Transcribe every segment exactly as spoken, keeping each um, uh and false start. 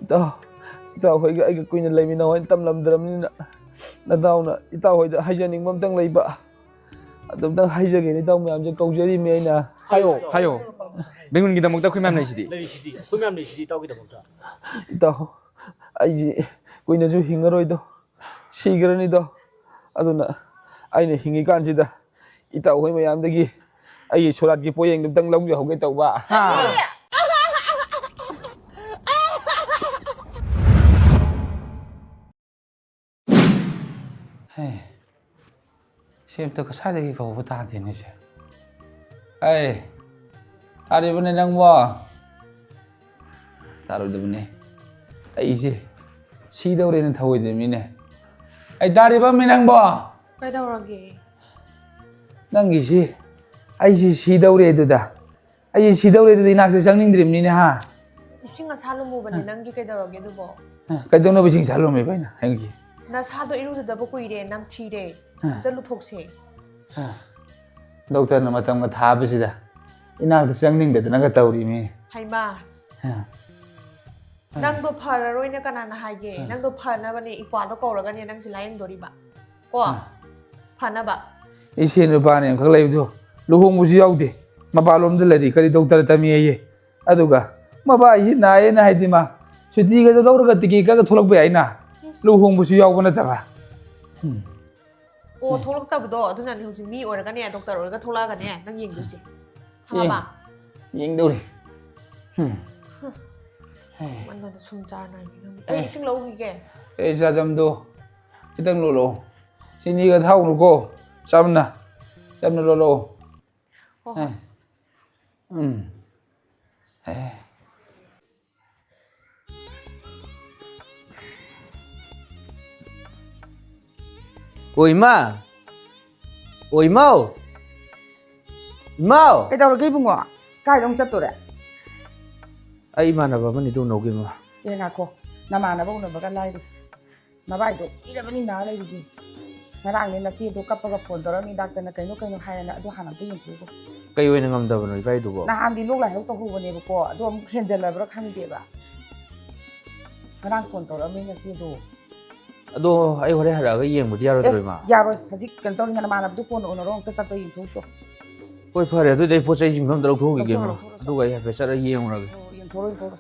ꯏꯇꯥꯎ, ꯏꯇꯥꯎ ꯍꯣꯏꯒ ꯑꯩꯒ ꯀꯨꯏꯅ ꯂꯩꯃꯤꯟꯅꯧ ꯍꯥꯏꯅ ꯇꯝꯂꯝꯗ꯭ꯔꯕꯅꯤꯅ, ꯅꯇꯥꯎꯅ ꯏꯇꯥꯎ ꯍꯣꯏꯗ ꯍꯥꯏꯖꯅꯤꯡꯕ ꯑꯝꯇꯪ ꯂꯩꯕ꯫ ꯑꯗꯨꯝꯇꯪ ꯍꯥꯏꯖꯒꯦꯅ ꯏꯇꯥꯎ ꯃꯌꯥꯝꯁꯦ ꯀꯧꯖꯔꯤꯝꯅꯤ ꯑꯩꯅ꯫ ꯍꯥꯏꯌꯣ꯫ ꯍꯥꯏꯌꯣ꯫ ꯕꯦꯡꯒꯨꯟꯒꯤꯗꯃꯛꯇ ꯑꯩꯈꯣꯏ ꯃꯌꯥꯝ ꯂꯩꯁꯤꯗꯤ꯫ ꯂꯩꯔꯤꯁꯤꯗꯤ, ꯑꯩꯈꯣꯏ ꯃꯌꯥꯝ ꯂꯩꯔꯤꯁꯤꯗꯤ ꯏꯇꯥꯎꯒꯤꯗꯃꯛꯇ꯫ ꯏꯇꯥꯎ, ꯑꯩꯁꯦ ꯀꯨꯏꯅꯁꯨ ꯍꯤꯡꯉꯔꯣꯏꯗꯣ, ꯁꯤꯈ꯭ꯔꯅꯤꯗꯣ꯫ ꯑꯗꯨꯅ ꯑꯩꯅ ꯍꯤꯡꯉꯤꯀꯥꯟꯁꯤꯗ ꯏꯇꯥꯎ ꯍꯣꯏ ꯃꯌꯥꯝꯗꯒꯤ ꯑꯩꯒꯤ ꯁꯣꯔꯥꯠꯀꯤ ꯄꯣꯌꯦꯡꯗꯨ ꯑꯝꯇꯪ ꯂꯧꯖꯍꯧꯒꯦ ꯇꯧꯕ꯫ ꯍꯦ, ꯁꯤ ꯑꯝꯇ ꯀꯁꯥꯏꯗꯒꯤ ꯀꯧꯕ ꯇꯥꯗꯦꯅꯦ ꯁꯦ꯫ ꯑꯩ, ꯇꯥꯔꯤꯕꯅꯦ ꯅꯪꯕꯣ? ꯇꯥꯔꯣꯏꯗꯕꯅꯦ꯫ ꯑꯩꯁꯦ ꯁꯤꯗꯧꯔꯦꯅ ꯊꯧꯑꯣꯏꯗꯕ ꯃꯤꯅꯦ꯫ ꯑꯩ, ꯇꯥꯔꯤꯕ ꯃꯤ ꯅꯪꯕꯣ? ꯀꯩꯗꯧꯔꯒꯦ? ꯅꯪꯒꯤꯁꯤ, ꯑꯩꯁꯤ ꯁꯤꯗꯧꯔꯦ ꯑꯗꯨꯗ꯫ ꯑꯩꯁꯤ ꯁꯤꯗꯧꯔꯦ ꯑꯗꯨꯗ ꯏꯅꯥꯛꯇ ꯆꯪꯅꯤꯡꯗ꯭ꯔꯤꯕꯅꯤꯅꯦ, ꯍꯥ? ꯏꯁꯤꯡ ꯑꯁꯥ ꯂꯨꯝꯃꯨꯕꯅꯦ, ꯍꯥ? ꯅꯪꯒꯤ ꯀꯩꯗꯧꯔꯒꯦ ꯑꯗꯨꯕꯣ? ꯍꯥ, ꯀꯩꯗꯧꯅꯕ ꯏꯁꯤꯡ ꯑꯁꯥ ꯂꯨꯝꯃꯤꯕ ꯑꯩꯅ? ꯍꯥꯏꯌꯨ꯫ ꯅꯁꯥꯗꯣ ꯏꯔꯨꯖꯗꯕ ꯀꯨꯏꯔꯦ, ꯅꯝꯊꯤꯔꯦ꯫ ꯍꯥ꯫ ꯑꯝꯇ ꯂꯨꯊꯣꯛꯁꯦ꯫ ꯍꯥ꯫ ꯗꯣꯛꯇꯔꯅ ꯃꯇꯝꯒ ꯊꯥꯕꯁꯤꯗ ꯏꯅꯥꯛꯇ ꯆꯪꯅꯤꯡꯗꯗꯅꯒ ꯇꯧꯔꯤꯃꯤ꯫ ꯍꯩꯃꯥ꯫ ꯍꯥ꯫ ꯍꯥ꯫ ꯅꯪꯗꯣ ꯐꯔꯔꯣꯏꯅ ꯀꯅꯥꯅ ꯍꯥꯏꯒꯦ? ꯍꯥ꯫ ꯅꯪꯗꯣ ꯐꯅꯕꯅꯦ ꯏꯄ꯭ꯋꯥꯗꯣ ꯀꯧꯔꯒꯅꯦ ꯅꯪꯁꯦ ꯂꯥꯌꯦꯡꯗꯣꯔꯤꯕ꯫ ꯀꯣ? ꯍꯥ꯫ ꯐꯅꯕ꯫ ꯑꯩ ꯁꯦꯟ ꯅꯨꯄꯥꯅꯦ ꯑꯃꯈꯛ ꯂꯩꯕꯗꯣ ꯂꯨꯍꯣꯡꯕꯁꯨ ꯌꯥꯎꯗꯦ꯫ ꯃꯄꯥꯟꯂꯣꯝꯗ ꯂꯩꯔꯤ, ꯀꯔꯤ ꯗꯣꯛꯇꯔ ꯇꯝꯃꯤ ꯑꯌꯦ꯫ ꯑꯗꯨꯒ ꯃꯕꯥꯏꯁꯤ ꯅꯥꯏꯌꯦꯅ ꯍꯥꯏꯗꯤ ꯃꯥ ꯁꯨꯇꯤꯒꯗꯣ ꯂꯧꯔꯒ ꯇꯤꯀꯦꯠ ꯀꯛꯑꯒ ꯊꯣꯛꯂꯛꯄ ꯌꯥꯏꯅ꯫ ꯏꯁ꯫ ꯂꯨꯍꯣꯡꯕꯁꯨ ꯌꯥꯎꯕ ꯅꯠꯇꯕ꯫ ꯎꯝ꯫ ꯑꯣ, ꯎꯝ꯫ ꯊꯣꯛꯂꯛꯇꯕꯗꯣ ꯑꯗꯨꯅꯅꯦ ꯍꯧꯖꯤꯛ ꯃꯤ ꯑꯣꯏꯔꯒꯅꯦ, ꯗꯣꯛꯇꯔ ꯑꯣꯏꯔꯒ ꯊꯣꯛꯂꯛꯑꯒꯅꯦ ꯅꯪ ꯌꯦꯡꯗꯣꯏꯁꯦ꯫ ꯈꯪꯉꯕ? ꯌꯦꯡ-, ꯌꯦꯡꯗꯧꯔꯦ꯫ ꯎꯝ꯫ ꯍꯝ꯫ ꯍꯦ꯫ ꯃꯟꯗꯅ ꯁꯨꯝ ꯆꯥꯔ ꯅꯥꯏꯅꯤ ꯅꯪ꯫ ꯑꯦ꯫ ꯑꯩ ꯏꯁꯤꯡ ꯂꯧꯔꯨꯈꯤꯒꯦ꯫ ꯑꯦ, ꯆꯥꯖꯝꯗꯣ ꯈꯤꯇꯪ ꯂꯣꯜꯂꯛꯑꯣ꯫ ꯆꯤꯅꯤꯒ ꯊꯥꯛꯎꯅꯨꯀꯣ꯫ ꯆꯝꯅ, ꯆꯝꯅ ꯂꯣꯜꯂꯛꯑꯣ꯫ ꯍꯣ, ꯍꯣꯏ꯫ ꯑꯦ꯫ ꯎꯝ꯫ ꯑꯦ꯫ ꯑꯣ, ꯏꯃꯥ! ꯑꯣ, ꯏꯃꯥꯎ! ꯏꯃꯥꯎ! ꯀꯩꯗꯧꯔꯒꯦ ꯏꯕꯨꯡꯉꯣ? ꯀꯥꯏꯗ ꯑꯃꯨꯛ ꯆꯠꯇꯣꯔꯦ? ꯑꯩ ꯏꯃꯥꯟꯅꯕ ꯑꯃꯅꯤꯗ ꯎꯅꯧꯒꯦ, ꯏꯃꯥ꯫ ꯑꯦ, ꯉꯥꯏꯈꯣ꯫ ꯅꯃꯥꯟꯅꯕ ꯎꯅꯕꯒ ꯂꯥꯏꯔꯤ꯫ ꯅꯕꯥꯏꯗꯣ ꯀꯨꯏꯔꯕꯅꯤ ꯅꯥ ꯂꯩꯔꯤꯁꯦ꯫ ꯉꯔꯥꯡꯅꯦ ꯅꯆꯦꯗꯣ ꯀꯞꯄꯒ ꯐꯣꯟ ꯇꯧꯔꯛꯑꯝꯃꯤ, ꯗꯥꯛꯇꯔꯅ ꯀꯩꯅꯣ ꯀꯩꯅꯣ ꯍꯥꯏꯌꯦꯅ꯫ ꯑꯗꯨ ꯍꯥꯟꯅ ꯑꯝꯇ ꯌꯦꯡꯊꯣꯛꯎꯀꯣ꯫ ꯀꯩ ꯑꯣꯏꯅ ꯉꯝꯗꯕꯅꯣ ꯏꯕꯥꯏꯗꯨꯕꯣ? ꯅꯍꯥꯟꯗꯤ ꯂꯣꯛ ꯂꯥꯏꯍꯧ ꯇꯧꯍꯧꯕꯅꯦꯕꯀꯣ, ꯑꯗꯣ ꯑꯃꯨꯛ ꯍꯦꯟꯖꯜꯂꯕ꯭ꯔꯥ ꯈꯪꯗꯦꯕ꯫ ꯉꯔꯥꯡ ꯐꯣꯟ ꯇꯧꯔꯛꯑꯝꯃꯤ ꯉꯁꯤꯗꯣ꯫ ꯑꯗꯣ ꯑꯩ ꯍꯣꯔꯦꯟ ꯍꯜꯂꯛꯑꯒ ꯌꯦꯡꯕꯗꯤ ꯌꯥꯔꯣꯏꯗ꯭ꯔꯣ, ꯑꯦ, ꯏꯃꯥ? ꯌꯥꯔꯣꯏ꯫ ꯍꯧꯖꯤꯛ ꯀꯩꯅꯣ ꯇꯧꯔꯤ, ꯅꯃꯥꯟꯅꯕꯗꯨ ꯐꯣꯟ ꯎꯅꯔꯣ, ꯑꯝꯇ ꯆꯠꯄ ꯌꯦꯡꯊꯣꯛꯎꯆꯣ꯫ ꯍꯣꯏ, ꯐꯔꯦ꯫ ꯑꯗꯨꯗꯤ ꯑꯩ ꯄꯣꯠ ꯆꯩꯁꯤꯡꯗꯣ ꯑꯝꯇ ꯂꯧꯊꯣꯛꯈꯤꯒꯦ, ꯂꯧꯊꯣꯛꯎꯔꯣ, ꯏꯃꯥ꯫ ꯂꯧꯊꯣꯛꯎꯔꯣ꯫ ꯑꯗꯨꯒ ꯑꯩ ꯍꯥꯏꯐꯦꯠ ꯆꯠꯂꯒ ꯌꯦꯡꯉꯨꯔꯒꯦ꯫ ꯑꯣ, ꯌꯦꯡꯊꯣꯛꯎꯔꯣ, ꯌꯦꯡꯊꯣꯛꯎꯔꯣ꯫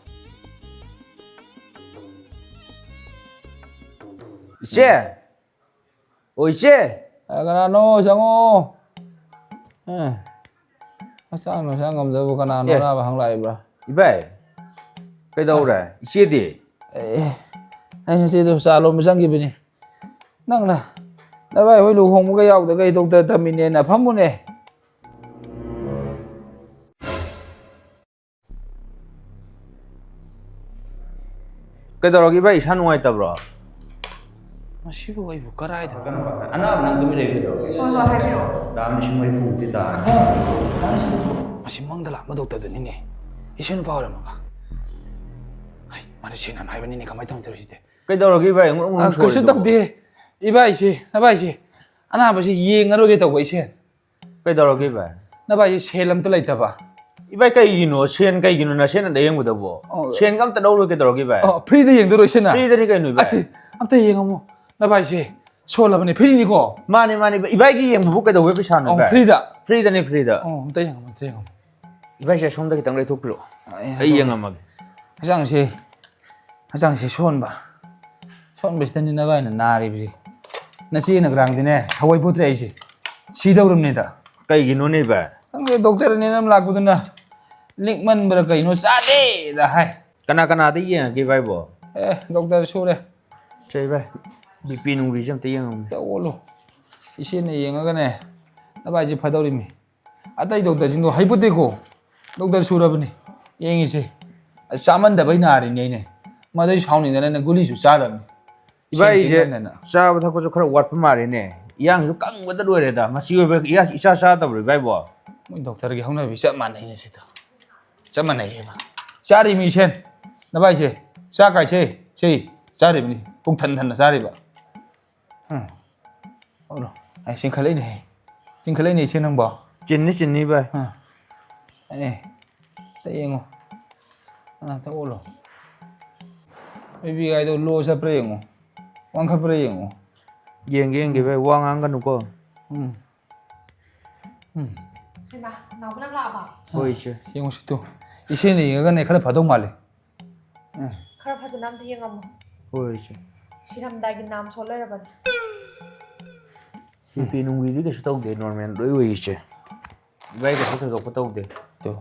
ꯏꯆꯦ! ꯑꯣ, ꯏꯆꯦ! ꯑ, ꯀꯅꯥꯅꯣ? ꯆꯪꯉꯣ꯫ ꯑ, ꯍꯛꯆꯥꯡ ꯍꯛꯆꯥꯡ ꯉꯝꯗꯕ ꯀꯅꯥꯅꯣ? ꯑꯦ꯫ ꯑꯅꯥꯕ ꯍꯪ ꯂꯥꯛꯏꯕ꯭ꯔꯥ? ꯏꯕꯥꯏ, ꯀꯩꯗꯧꯔꯦ? ꯏꯆꯦꯗꯤ? ꯑꯦ, ꯑꯩ ꯉꯁꯤꯗꯣ ꯆꯥ ꯂꯣꯟꯕ ꯆꯪꯈꯤꯕꯅꯤ꯫ ꯅꯪꯅ ꯅꯕꯥꯏ ꯍꯣꯏ ꯂꯨꯍꯣꯡꯕꯒ ꯌꯥꯎꯗꯒꯩ ꯗꯣꯛꯇꯔ ꯇꯝꯃꯤꯅꯦꯅ ꯐꯝꯃꯨꯅꯦ꯫ ꯀꯩꯗꯧꯔꯒꯦ ꯏꯕꯥꯏ, ꯏꯁꯥ ꯅꯨꯡꯉꯥꯏꯇꯕ꯭ꯔꯣ? ꯃꯁꯤꯕꯨ ꯑꯩꯕꯨ ꯀꯔꯥꯏꯗ? ꯑꯅꯥꯕ ꯅꯪ ꯇꯨꯃꯤꯟ ꯂꯩꯌꯨ, ꯀꯩꯗꯧꯔꯒꯦ? ꯍꯣꯏ, ꯍꯣꯏ, ꯍꯥꯏꯕꯤꯔꯛꯑꯣ꯫ ꯂꯥꯛ ꯂꯤꯁꯤꯡ ꯃꯔꯤꯐꯨꯃꯨꯛꯇꯤ ꯇꯥꯔꯅꯤ꯫ ꯃꯁꯤ ꯃꯪꯗ ꯂꯥꯛꯄ ꯗꯣꯛꯇꯔꯗꯨꯅꯤꯅꯦ, ꯏꯁꯩ ꯅꯨꯄꯥ ꯑꯣꯏꯔꯝꯃꯒ꯫ ꯍꯩ, ꯃꯥꯗꯤ ꯁꯦꯟ ꯌꯥꯝ ꯍꯥꯏꯕꯅꯤꯅꯦ, ꯀꯃꯥꯏꯅ ꯇꯧꯅꯤ ꯇꯧꯔꯤꯁꯤꯗꯤ? ꯀꯩꯗꯧꯔꯒꯦ ꯏꯕꯥꯏ? ꯎꯪ ꯎꯪ ꯑ, ꯀꯩꯁꯨ ꯁꯣꯔꯤꯗꯨꯕꯣ? ꯇꯧꯗꯦ꯫ ꯏꯕꯥꯏꯁꯦ, ꯅꯕꯥꯏꯁꯦ, ꯑꯅꯥꯕꯁꯤ ꯌꯦꯡꯉꯔꯣꯏꯒꯦ ꯇꯧꯕ ꯏꯆꯦ꯫ ꯀꯩꯗꯧꯔꯒꯦ ꯏꯕꯥꯏ? ꯅꯕꯥꯏꯁꯦ ꯁꯦꯜ ꯑꯝꯇ ꯂꯩꯇꯕ꯫ ꯏꯕꯥꯏ, ꯀꯩꯒꯤꯅꯣ? ꯁꯦꯟ ꯀꯩꯒꯤꯅꯣ ꯅꯁꯦꯟꯅ ꯂꯥꯌꯦꯡꯕꯗꯕꯣ? ꯑꯣ꯫ ꯁꯦꯟꯒ ꯑꯝꯇ ꯂꯧꯔꯣꯏ ꯀꯩꯗꯧꯔꯒꯦ ꯏꯕꯥꯏ? ꯑꯣ, ꯐ꯭ꯔꯤꯗ ꯌꯦꯡꯗꯣꯏꯔꯣ ꯏꯆꯦꯅ? ꯐ꯭ꯔꯤꯗꯅꯤ ꯀꯩꯅꯣ ꯏꯕꯥꯏ꯫ ꯑꯩ, ꯑꯝꯇ ꯌꯦꯡꯉꯝꯃꯣ꯫ ꯅꯕꯥꯏꯁꯦ ꯁꯣꯜꯂꯕꯅꯦ, ꯐ꯭ꯔꯤꯅꯤꯀꯣ? ꯃꯥꯅꯦ, ꯃꯥꯅꯦ ꯏꯕꯥꯏ꯫ ꯏꯕꯥꯏꯒꯤ ꯌꯦꯡꯕꯕꯨ ꯀꯩꯗꯧꯕꯩ ꯄꯩꯁꯥꯅꯣ ꯑꯣ, ꯏꯕꯥꯏ? ꯐ꯭ꯔꯤꯗ? ꯐ꯭ꯔꯤꯗꯅꯤ, ꯐ꯭ꯔꯤꯗ꯫ ꯑꯣ, ꯑꯝꯇ ꯌꯦꯡꯉꯝꯃꯣ, ꯑꯝꯇ ꯌꯦꯡꯉꯝꯃꯣ꯫ ꯏꯕꯥꯏꯁꯦ ꯑꯁꯣꯝꯗ ꯈꯤꯇꯪ ꯂꯩꯊꯣꯛꯄꯤꯔꯛꯑꯣ꯫ ꯑꯩ ꯑꯩ ꯍꯥꯏꯗꯣꯛꯑꯒꯦ꯫ ꯌꯦꯡꯉꯝꯃꯒꯦ꯫ ꯍꯛꯆꯥꯡꯁꯦ, ꯍꯛꯆꯥꯡꯁꯦ ꯁꯣꯟꯕ꯫ ꯁꯣꯟꯕꯁꯤꯗꯅꯤ ꯅꯕꯥꯏꯅ ꯅꯥꯔꯤꯕꯁꯦ꯫ ꯅꯆꯦꯅ ꯒ꯭ꯔꯥꯡꯗꯤꯅꯦ ꯊꯋꯥꯏ ꯄꯣꯠꯇ꯭ꯔꯦ ꯑꯩꯁꯦ꯫ ꯁꯤꯗꯧꯔꯕꯅꯤꯗ꯫ ꯀꯩꯒꯤꯅꯣꯅꯦ ꯏꯕꯥꯏ? ꯈꯪꯗꯦ, ꯗꯣꯛꯇꯔꯅꯦꯅ ꯑꯃ ꯂꯥꯛꯄꯗꯨꯅ ꯂꯤꯛꯃꯟꯕ꯭ꯔꯥ ꯀꯩꯅꯣ ꯆꯥꯗꯦꯗ ꯍꯥꯏ꯫ ꯀꯅꯥ ꯀꯅꯥꯗ ꯌꯦꯡꯉꯒꯦ ꯏꯕꯥꯏꯕꯣ? ꯑꯦ, ꯗꯣꯛꯇꯔ ꯁꯨꯔꯦ꯫ ꯁꯦ ꯏꯕꯥꯏ, ꯕꯤ ꯄꯤ ꯅꯨꯡꯕꯤꯁꯦ ꯑꯝꯇ ꯌꯦꯡꯉꯝꯒꯦ꯫ ꯑꯝꯇ ꯑꯣꯜꯂꯣ꯫ ꯏꯆꯦꯅ ꯌꯦꯡꯉꯒꯅꯦ, ꯅꯕꯥꯏꯁꯦ ꯐꯗꯧꯔꯤꯃꯤ꯫ ꯑꯇꯩ ꯗꯣꯛꯇꯔꯁꯤꯡꯗꯣ ꯍꯩꯄꯣꯠꯇꯦꯀꯣ, ꯗꯣꯛꯇꯔ ꯁꯨꯔꯕꯅꯤ ꯌꯦꯡꯉꯤꯁꯦ꯫ ꯑꯁ, ꯆꯥꯃꯟꯗꯕꯩ ꯅꯥꯔꯤꯅꯦ ꯑꯩꯅꯦ꯫ ꯃꯗꯩ ꯁꯥꯎꯅꯤꯡꯗꯅ ꯑꯩꯅ ꯒꯨꯂꯤꯁꯨ ꯆꯥꯗꯕꯅꯤ꯫ ꯏꯕꯥꯏꯁꯦ ꯁꯦꯟ ꯊꯤꯡꯃꯟꯗꯅ꯫ ꯆꯥꯕ ꯊꯛꯄꯁꯨ ꯈꯔ ꯋꯥꯠꯄ ꯃꯥꯜꯂꯤꯅꯦ꯫ ꯏꯌꯥꯡꯁꯨ ꯀꯪꯕꯗ ꯂꯣꯏꯔꯦꯗ꯫ ꯃꯁꯤ ꯑꯣꯏꯕ ꯏꯌꯥ-, ꯏꯆꯥ ꯆꯥꯗꯕ꯭ꯔꯣ ꯏꯕꯥꯏꯕꯣ? ꯃꯣꯏ ꯗꯣꯛꯇꯔꯒꯤ ꯍꯧꯅꯕꯤ ꯆꯞ ꯃꯥꯟꯅꯩꯅꯦ ꯁꯤꯗ꯫ ꯆꯞ ꯃꯥꯟꯅꯩꯌꯦꯕ꯫ ꯆꯥꯔꯤꯃꯤ ꯁꯦꯟ꯫ ꯅꯕꯥꯏꯁꯦ꯫ ꯆꯥꯛ ꯀꯥꯏꯁꯦ꯫ ꯁꯤ꯫ ꯆꯥꯔꯤꯕꯅꯤ꯫ ꯄꯨꯛ ꯊꯟ ꯊꯟꯅ ꯆꯥꯔꯤꯕ꯫ ꯎꯝ꯫ ꯑꯣ, ꯑꯩ ꯆꯤꯡꯈꯠꯂꯛꯏꯅꯦꯍꯦ꯫ ꯆꯤꯡꯈꯠꯂꯛꯏꯅꯦ ꯏꯆꯦ ꯅꯪꯕꯣ꯫ ꯆꯤꯟꯅꯤ, ꯆꯤꯟꯅꯤ ꯚꯥꯏ꯫ ꯑꯥ꯫ ꯑꯦ, ꯑꯝꯇ ꯌꯦꯡꯉꯣ꯫ ꯑꯥ, ꯑꯝꯇ ꯑꯣꯜꯂꯣ꯫ ꯕꯦꯕꯤ ꯒꯥꯏꯗꯣ ꯂꯣ ꯆꯠꯄ꯭ꯔꯥ ꯌꯦꯡꯉꯣ, ꯋꯥꯡꯈꯠꯄ꯭ꯔꯥ ꯌꯦꯡꯉꯣ꯫ ꯌꯦꯡꯒꯦ ꯌꯦꯡꯒꯦ ꯚꯥꯏ, ꯋꯥ ꯉꯥꯡꯒꯅꯨꯀꯣ꯫ ꯎꯝ꯫ ꯎꯝ꯫ ꯍꯩꯃꯥ, ꯅꯥꯎꯕ ꯅꯪ ꯂꯥꯛꯑꯕ? ꯍꯣꯏ ꯏꯆꯦ꯫ ꯌꯦꯡꯉꯨꯁꯤ ꯇꯨ꯫ ꯏꯆꯦꯅ ꯌꯦꯡꯉꯒꯅꯦ ꯈꯔ ꯐꯗꯧ ꯃꯥꯜꯂꯦ꯫ ꯎꯝ꯫ ꯈꯔ ꯐꯖꯅ ꯑꯝꯇ ꯌꯦꯡꯉꯝꯃꯣ꯫ ꯍꯣꯏ ꯏꯆꯦ꯫ ꯁꯤꯔꯝꯗꯥꯏꯒꯤ ꯅꯥꯝ ꯁꯣ ꯂꯩꯔꯕꯅꯦ꯫ ꯕꯤ ꯄꯤ ꯅꯨꯡꯕꯤꯗꯤ ꯀꯩꯁꯨ ꯇꯧꯗꯦ, ꯅꯣꯔꯃꯦꯜ ꯂꯣꯏ ꯑꯣꯏ ꯏꯆꯦ꯫ ꯏꯕꯥꯏ ꯀꯩꯁꯨ ꯊꯣꯏꯗꯣꯛꯄ ꯇꯧꯗꯦ꯫ ꯇꯨ꯫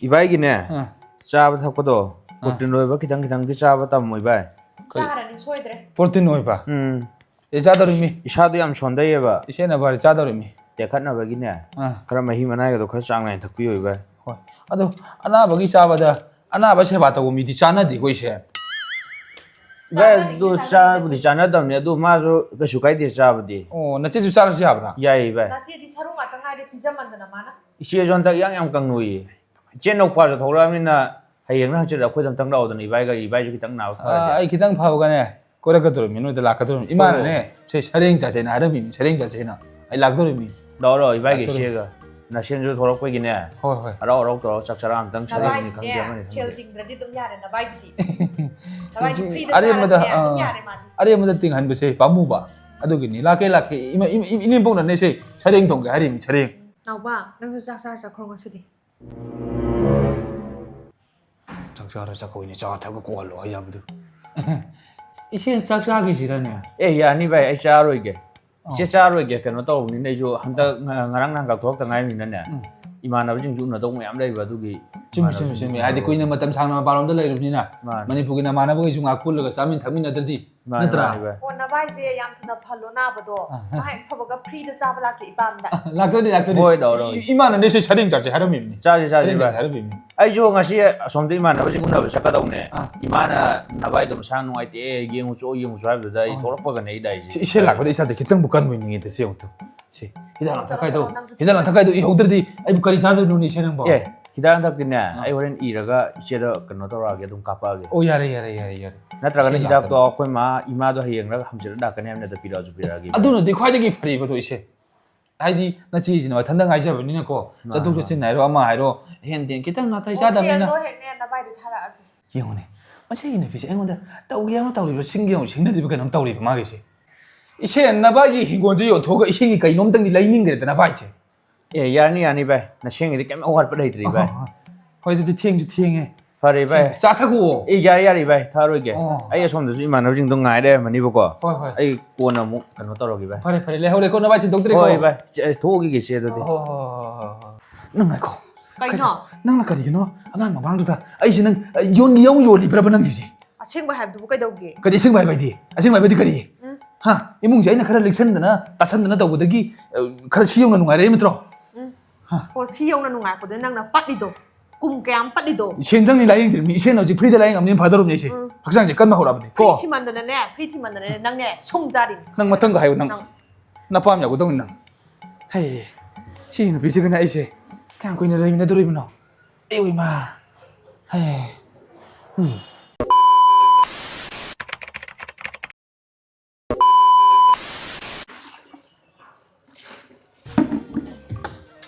ꯏꯕꯥꯏꯒꯤꯅꯦ, ꯑꯥ꯫ ꯆꯥꯕ ꯊꯛꯄꯗꯣ ꯄ꯭ꯔꯣꯇꯤꯟ ꯑꯣꯏꯕ ꯈꯤꯇꯪ ꯈꯤꯇꯪꯗꯤ ꯆꯥꯕ ꯇꯝꯃꯣ ꯏꯕꯥꯏ꯫ ꯆꯥꯔꯅꯤ ꯁꯣꯏꯗ꯭ꯔꯦ꯫ ꯄ꯭ꯔꯣꯇꯤꯟ ꯑꯣꯏꯕ꯫ ꯎꯝ꯫ ꯑꯦ, ꯆꯥꯗꯧꯔꯤꯃꯤ꯫ ꯏꯁꯥꯗꯣ ꯌꯥꯝ ꯁꯣꯟꯊꯩꯌꯦꯕ꯫ ꯏꯆꯦꯅ ꯐꯔꯦ ꯆꯥꯗꯧꯔꯤꯃꯤ꯫ ꯇꯦꯛꯈꯠꯅꯕꯒꯤꯅꯦ, ꯑꯥ꯫ ꯈꯔ ꯃꯍꯤ ꯃꯅꯥꯏꯒꯗꯣ ꯈꯔ ꯆꯥꯡ ꯅꯥꯏꯅ ꯊꯛꯄꯤꯌꯣ ꯏꯕꯥꯏ꯫ ꯍꯣꯏ꯫ ꯑꯗꯣ ꯑꯅꯥꯕꯒꯤ ꯆꯥꯕꯗ, ꯑꯅꯥꯕ ꯁꯦꯕꯥ ꯇꯧꯕ ꯃꯤꯗꯤ ꯆꯥꯅꯗꯦꯀꯣ ꯏꯆꯦ꯫ ꯏꯕꯥꯏ, ꯑꯗꯨ ꯆꯥꯕꯨꯗꯤ ꯆꯥꯅꯗꯕꯅꯦ, ꯑꯗꯨ ꯃꯥꯁꯨ ꯀꯩꯁꯨ ꯀꯥꯏꯗꯦ ꯆꯥꯕꯗꯤ꯫ ꯑꯣ, ꯅꯆꯦꯁꯨ ꯆꯥꯔꯁꯨ ꯌꯥꯕ꯭ꯔꯥ? ꯌꯥꯏꯌꯦ ꯏꯕꯥꯏ꯫ ꯅꯆꯦꯗꯤ ꯁꯔꯨ ꯉꯥꯛꯇ ꯉꯥꯏꯔꯦ ꯄꯤꯖꯃꯟꯗꯅ ꯃꯥꯅ꯫ ꯏꯆꯦꯁꯨ ꯍꯟꯗꯛ ꯏꯌꯥꯡ ꯌꯥꯝ ꯀꯪꯅꯨꯏꯌꯦ꯫ ꯏꯆꯦ ꯅꯧꯄꯥꯁꯨ ꯊꯣꯛꯂꯛꯑꯕꯅꯤꯅ ꯍꯌꯦꯡꯅ ꯍꯪꯆꯤꯠ ꯑꯩꯈꯣꯏꯗ ꯑꯝꯇꯪ ꯂꯥꯛꯑꯣꯗꯅ ꯏꯕꯥꯏꯒ, ꯏꯕꯥꯏꯁꯨ ꯈꯤꯇꯪ ꯅꯥꯕ ꯐꯔꯗꯤ꯫ ꯑꯥ, ꯑꯩ ꯈꯤꯇꯪ ꯐꯕꯒꯅꯦ ꯀꯣꯏꯔꯛꯀꯗꯧꯔꯤꯃꯤ, ꯅꯣꯏꯗ ꯂꯥꯛꯀꯗꯧꯔꯤꯃꯤ꯫ ꯏꯃꯥꯅꯅꯦ ꯁꯦ ꯁꯔꯦꯡ ꯆꯥꯁꯦꯅ ꯍꯥꯏꯔꯝꯃꯤꯃꯤ, ꯁꯔꯦꯡ ꯆꯥꯁꯦꯅ꯫ ꯑꯩ ꯂꯥꯛꯇꯧꯔꯤꯃꯤ꯫ ꯂꯥꯛꯑꯣ ꯂꯥꯛꯑꯣ, ꯏꯕꯥꯏꯒꯤ ꯂꯥꯛꯇꯧꯔꯤꯃꯤ꯫ ꯏꯆꯦꯒ ꯅꯁꯦꯟꯁꯨ ꯊꯣꯛꯂꯛꯄꯒꯤꯅꯦ꯫ ꯍꯣꯏ ꯍꯣꯏ꯫ ꯍꯔꯥꯎ ꯍꯔꯥꯎ ꯇꯧꯔꯒ ꯆꯥꯛ ꯆꯔꯥ ꯑꯝꯇꯪ ꯁꯔꯦꯡꯅꯤ ꯈꯪꯗꯦ, ꯑꯃꯅꯤ ꯅꯕꯥꯏꯗꯤꯅꯦ ꯁꯦꯜ ꯈꯪꯗꯦ꯫ ꯇꯤꯡꯗ꯭ꯔꯗꯤ ꯑꯗꯨꯝ ꯌꯥꯔꯦ ꯅꯕꯥꯏꯗꯤꯗꯤ꯫ ꯅꯕꯥꯏꯗꯤ ꯍꯧꯖꯤꯛ ꯐ꯭ꯔꯤꯗ ꯑꯔꯦꯝꯕꯗ, ꯆꯥꯔꯗꯤꯅꯦ ꯑꯗꯨꯝ ꯑꯥ꯫ ꯌꯥꯔꯦ ꯃꯥꯗꯤ꯫ ꯑꯔꯦꯝꯕꯗ ꯇꯤꯡꯍꯟꯕꯁꯦ ꯄꯥꯝꯃꯨꯕ꯫ ꯑꯗꯨꯒꯤꯅꯤ꯫ ꯂꯥꯛꯀꯦ ꯂꯥꯛꯀꯦ꯫ ꯏꯃꯥ-, ꯏꯃ-, ꯏꯃ-, ꯏꯅꯦꯝꯕꯣꯛꯅꯅꯦ ꯁꯦ ꯁꯔꯦꯡ ꯊꯣꯡꯒꯦ ꯍꯥꯏꯔꯤꯃꯤ, ꯁꯔꯦꯡ꯫ ꯅꯥꯎꯕ, ꯅꯪꯁꯨ ꯆꯥꯛ ꯆꯥꯔ ꯆꯠꯈ꯭ꯔꯣ ꯉꯁꯤꯗꯤ꯫ ꯆꯥꯛ ꯆꯥꯔ ꯆꯠꯈꯣꯏꯅꯦ, ꯆꯥ ꯊꯛꯄ ꯀꯣꯛꯍꯜꯂꯣ ꯍꯥꯏ ꯌꯥꯕꯗꯨ꯫ ꯏꯆꯦ ꯆꯥꯛ ꯆꯥꯈꯤꯁꯤꯔꯅꯦ? ꯑꯦ ꯌꯥꯅꯤ ꯚꯥꯏ, ꯑꯩ ꯆꯥꯔꯣꯏꯒꯦ꯫ ꯑꯣ꯫ ꯏꯆꯦ ꯆꯥꯔꯣꯏꯒꯦ, ꯀꯩꯅꯣ ꯇꯧꯕꯅꯤꯅ ꯑꯩꯁꯨ ꯍꯟꯗꯛ ꯉ-, ꯉꯔꯥꯡ ꯅꯍꯥꯟ ꯀꯥꯞꯊꯣꯔꯛꯇ ꯉꯥꯏꯔꯤꯕꯅꯤꯅꯅꯦ꯫ ꯎꯝ꯫ ꯏꯃꯥꯟꯅꯕꯁꯤꯡꯁꯨ ꯎꯅꯗꯧ ꯃꯌꯥꯝ ꯂꯩꯕ ꯑꯗꯨꯒꯤ꯫ ꯆꯨꯝꯃꯤ, ꯆꯨꯝꯃꯤ, ꯆꯨꯝꯃꯤ꯫ ꯍꯥꯏꯗꯤ ꯀꯨꯏꯅ ꯃꯇꯝ ꯁꯥꯡꯅ ꯃꯄꯥꯟꯂꯣꯝꯗ ꯂꯩꯔꯨꯕꯅꯤꯅ ꯃꯥꯅꯤ꯫ ꯃꯅꯤꯄꯨꯔꯒꯤ ꯅꯃꯥꯟꯅꯕꯈꯩꯁꯨ ꯉꯥꯏꯍꯥꯛ ꯄꯨꯜꯂꯒ ꯆꯥꯃꯤꯟ ꯊꯛꯃꯤꯟꯅꯗ꯭ꯔꯗꯤ, ꯃꯥꯅꯤ, ꯅꯠꯇ꯭ꯔꯥ? ꯃꯥꯅꯤ ꯚꯥꯏ꯫ ꯑꯣ ꯅꯕꯥꯏꯁꯦ ꯌꯥꯝ ꯊꯨꯅ ꯐꯜꯂꯣ ꯅꯥꯕꯗꯣ꯫ ꯑꯥ꯫ ꯃꯥ ꯍꯦꯛ ꯐꯕꯒ ꯐ꯭ꯔꯤꯗ ꯆꯥꯕ ꯂꯥꯛꯀꯦ ꯏꯄꯥꯝꯗ꯫ ꯂꯥꯛꯇꯣꯏꯅꯤ, ꯂꯥꯛꯇꯣꯏꯅꯤ꯫ ꯍꯣꯏ, ꯂꯥꯛꯑꯣ, ꯂꯥꯛꯑꯣ꯫ ꯏ-, ꯏꯃꯥꯅꯅꯦ ꯁꯤ ꯁꯔꯦꯡ ꯆꯥꯁꯦ ꯍꯥꯏꯔꯝꯃꯤꯕꯅꯤ꯫ ꯆꯥꯁꯦ, ꯆꯥꯁꯦ, ꯁꯔꯦꯡ ꯚꯥꯏ꯫ ꯆꯥꯁꯦ ꯍꯥꯏꯔꯝꯃꯤꯕꯅꯤ꯫ ꯑꯩꯁꯨ ꯉꯁꯤ ꯑꯁꯣꯝꯗ ꯏꯃꯥꯟꯅꯕꯁꯤꯡ ꯎꯅꯕ ꯆꯠꯀꯗꯧꯅꯦ꯫ ꯑꯥ꯫ ꯏꯃꯥꯅ ꯅꯕꯥꯏꯗꯣ ꯃꯁꯥ ꯅꯨꯡꯉꯥꯏꯇꯦ, ꯌꯦꯡꯉꯨꯆꯣ, ꯌꯦꯡꯉꯨꯆꯣ ꯍꯥꯏꯕꯗꯨꯗ ꯑꯩ ꯑꯥ꯫ ꯊꯣꯛꯂꯛꯄꯒꯅꯦ ꯑꯩ ꯂꯥꯛꯏꯁꯦ꯫ ꯁꯤ ꯏꯆꯦ ꯂꯥꯛꯄꯗ ꯏꯁꯥꯁꯦ ꯈꯤꯇꯪꯕꯨ ꯀꯟꯕꯣꯏ ꯅꯤꯡꯉꯤꯗ, ꯁꯤ ꯌꯦꯡꯉꯨ ꯇꯨ꯫ ꯁꯤ ꯍꯤꯗꯥꯛ ꯂꯥꯡꯊꯛ ꯆꯠꯂꯣ, ꯀꯥꯏꯗꯣ, ꯆꯠꯂꯣ, ꯅꯪꯁꯨ ꯍꯤꯗꯥꯛ ꯂꯥꯡꯊꯛ ꯀꯥꯏꯗꯣ ꯏꯍꯧꯗ꯭ꯔꯗꯤ ꯑꯩꯕꯨ ꯀꯔꯤ ꯆꯥꯗꯣꯏꯅꯣꯅꯦ ꯏꯆꯦ ꯅꯪꯕꯣ? ꯑꯦ, ꯍꯤꯗꯥꯛ ꯂꯥꯡꯊꯛꯇꯤꯅꯦ, ꯑꯥ꯫ ꯑꯩ ꯍꯣꯔꯦꯟ ꯏꯔꯒ ꯏꯆꯦꯗ ꯀꯩꯅꯣ ꯇꯧꯔꯛꯑꯒꯦ, ꯑꯗꯨꯝ ꯀꯥꯞꯄꯛꯑꯒꯦ꯫ ꯑꯣ, ꯌꯥꯔꯦ, ꯌꯥꯔꯦ, ꯌꯥꯔꯦ, ꯌꯥꯔꯦ꯫ ꯅꯠꯇ꯭ꯔꯒꯅ ꯏꯆꯦ ꯍꯤꯗꯥꯛꯇꯣ ꯂꯥꯛꯀꯅꯤ꯫ ꯑꯩꯈꯣꯏ ꯃꯥ, ꯏꯃꯥꯗꯣ ꯍꯌꯦꯡꯂ ꯍꯪꯆꯤꯠꯂ ꯂꯥꯛꯀꯅꯤ ꯍꯥꯏꯕꯅꯤꯗ, ꯄꯤꯔꯛꯑꯁꯨ ꯄꯤꯔꯛꯑꯒꯦ꯫ ꯑꯗꯨꯅꯗꯤ ꯈ꯭ꯋꯥꯏꯗꯒꯤ ꯐꯔꯦꯕꯗꯣ ꯏꯆꯦ꯫ ꯍꯥꯏꯗꯤ ꯅꯆꯦꯁꯤꯅ ꯃꯊꯟꯇ ꯉꯥꯏꯖꯕꯅꯤꯅꯀꯣ, ꯃꯥꯅꯦ, ꯆꯠꯊꯣꯛ ꯃꯥꯅꯦ꯫ ꯆꯠꯁꯤꯟ ꯍꯥꯏꯔꯣ, ꯑꯃ ꯍꯥꯏꯔꯣ, ꯍꯦꯟ ꯇꯦꯟ ꯈꯤꯇꯪ ꯅꯥꯇꯩ ꯑꯣ, ꯆꯥꯗꯕꯅꯤꯅ꯫ ꯁꯦꯜꯗꯣ ꯍꯦꯛꯅꯦ ꯅꯕꯥꯏꯗ ꯊꯥꯔꯛꯑꯒꯦ꯫ ꯌꯦꯡꯉꯨꯅꯦ, ꯃꯁꯤꯒꯤ ꯅꯨꯄꯤꯁꯦ ꯑꯩꯉꯣꯟꯗ ꯇꯧꯒꯦ ꯑꯃ ꯇꯧꯔꯤꯕ, ꯁꯤꯡꯒꯦ ꯑꯃ ꯁꯤꯡꯅꯔꯤꯕ ꯀꯩꯅꯣꯝ ꯇꯧꯔꯤꯕ ꯃꯥꯒꯤꯁꯦ꯫ ꯏꯆꯦ, ꯅꯕꯥꯏꯒꯤ ꯍꯤꯡꯒꯣꯜꯁꯦ ꯌꯣꯟꯊꯣꯛꯑꯒ ꯏꯆꯦꯒꯤ ꯀꯩꯅꯣꯝꯇꯪꯗꯤ ꯂꯩꯅꯤꯡꯈ꯭ꯔꯦꯗꯅ ꯚꯥꯏꯁꯦ꯫ ꯑꯦ, ꯌꯥꯔꯅꯤ, ꯌꯥꯔꯅꯤ ꯚꯥꯏ, ꯅꯁꯦꯡꯒꯤꯗꯤ ꯀꯩꯝ ꯑꯋꯥꯠꯄ ꯂꯩꯇ꯭ꯔꯤ ꯚꯥꯏ꯫ ꯑꯣ, ꯍꯣꯏ, ꯑꯗꯨꯗꯤ ꯊꯦꯡꯁꯨ ꯊꯦꯡꯉꯦ꯫ ꯐꯔꯦ ꯚꯥꯏ꯫ ꯆꯥ ꯊꯛꯈꯨꯑꯣ꯫ ꯑꯦ, ꯌꯥꯔꯦ, ꯌꯥꯔꯦ ꯚꯥꯏ, ꯊꯛꯑꯔꯣꯏꯒꯦ꯫ ꯑꯣ꯫ ꯑꯩ ꯑꯁꯣꯝꯗꯁꯨ ꯏꯃꯥꯟꯅꯕꯁꯤꯡꯗꯣ ꯉꯥꯏ ꯂꯩꯔꯝꯃꯅꯤꯕꯀꯣ꯫ ꯍꯣꯏ, ꯍꯣꯏ꯫ ꯑꯩ ꯀꯣꯟꯅ ꯑꯃꯨꯛ ꯀꯩꯅꯣ ꯇꯧꯔꯒꯦ ꯚꯥꯏ꯫ ꯐꯔꯦ, ꯐꯔꯦ, ꯂꯩꯍꯧꯔꯦꯀꯣ, ꯅꯕꯥꯏ ꯊꯤꯟꯗꯣꯛꯇ꯭ꯔꯦꯀꯣ꯫ ꯍꯣꯏ ꯚꯥꯏ, ꯑꯩ ꯊꯣꯛꯎꯈꯤꯒꯦ ꯏꯆꯦ ꯑꯗꯨꯗꯤ꯫ ꯍꯣꯏ, ꯍꯣꯏ, ꯍꯣꯏ, ꯍꯣꯏ, ꯍꯣꯏ꯫ ꯅꯪ ꯉꯥꯏꯈꯣ꯫ ꯀꯩꯅꯣ? ꯀꯩꯅꯣ? ꯅꯪꯅ ꯀꯔꯤꯒꯤꯅꯣ ꯑꯉꯥꯡ ꯃꯃꯥꯡꯗꯨꯗ ꯑꯩꯁꯦ ꯅꯪ, ꯑ, ꯌꯣꯟꯒꯦ ꯌꯥꯎꯅ ꯌꯣꯜꯂꯤꯕ꯭ꯔꯕ ꯅꯪꯒꯤꯁꯦ? ꯑꯁꯦꯡꯕ ꯍꯥꯏꯕꯗꯨꯕꯨ ꯀꯩꯗꯧꯒꯦ? ꯀꯔꯤ ꯑꯁꯦꯡꯕ ꯍꯥꯏꯕ ꯍꯥꯏꯗꯤ? ꯑꯁꯦꯡꯕ ꯍꯥꯏꯕꯗꯤ ꯀꯔꯤ? ꯎꯝ꯫ ꯍꯥ? ꯏꯃꯨꯡꯁꯦ ꯑꯩꯅ ꯈꯔ ꯂꯤꯛꯁꯟꯗꯅ, ꯇꯥꯁꯟꯗꯅ ꯇꯧꯕꯗꯒꯤ, ꯑ, ꯈꯔ ꯁꯤ ꯌꯧꯅ ꯅꯨꯡꯉꯥꯏꯔꯛꯏ ꯅꯠꯇ꯭ꯔꯣ? ꯎꯝ꯫ ꯍꯥ? ꯍꯣ, ꯁꯤ ꯌꯧꯅ ꯅꯨꯡꯉꯥꯏꯔꯛꯄꯗ ꯅꯪꯅ ꯄꯠꯂꯤꯗꯣ? ꯀꯨꯝ ꯀꯌꯥꯝ ꯄꯠꯂꯤꯗꯣ? ꯁꯦꯟ ꯆꯪꯅꯤ ꯂꯥꯏꯌꯦꯡꯗ꯭ꯔꯤꯕꯅꯤ꯫ ꯏꯆꯦꯅ ꯍꯧꯖꯤꯛ ꯐ꯭ꯔꯤꯗ ꯂꯥꯏꯌꯦꯡꯉꯝꯅꯤꯅ ꯐꯗꯧꯔꯕꯅꯤ ꯑꯩꯁꯦ꯫ ꯎꯝ꯫ ꯍꯛꯆꯥꯡꯁꯦ ꯀꯟꯕ ꯍꯧꯔꯛꯑꯕꯅꯤ꯫ ꯐ꯭ꯔꯤ ꯀꯣ? ꯊꯤꯃꯟꯗꯅꯅꯦ, ꯐ꯭ꯔꯤ ꯊꯤꯃꯟꯗꯅꯅꯦ, ꯅꯪꯅꯦ ꯁꯨꯝ ꯆꯥꯔꯤꯅꯤ꯫ ꯅꯪ ꯃꯊꯪꯒ ꯍꯥꯏꯌꯨ, ꯅꯪ꯫ ꯅꯪ꯫ ꯅꯄꯥꯝ ꯌꯥꯎꯒꯗꯧꯅꯤ ꯅꯪ꯫ ꯍꯩ, ꯁꯤ ꯅꯨꯄꯤꯁꯤꯒꯅꯦ ꯑꯩꯁꯦ ꯀꯌꯥꯝ ꯀꯨꯏꯅ ꯂꯩꯃꯤꯟꯅꯗꯣꯔꯤꯕꯅꯣ? ꯑꯩ ꯏꯃꯥ꯫ ꯍꯩ꯫ ꯎꯝ꯫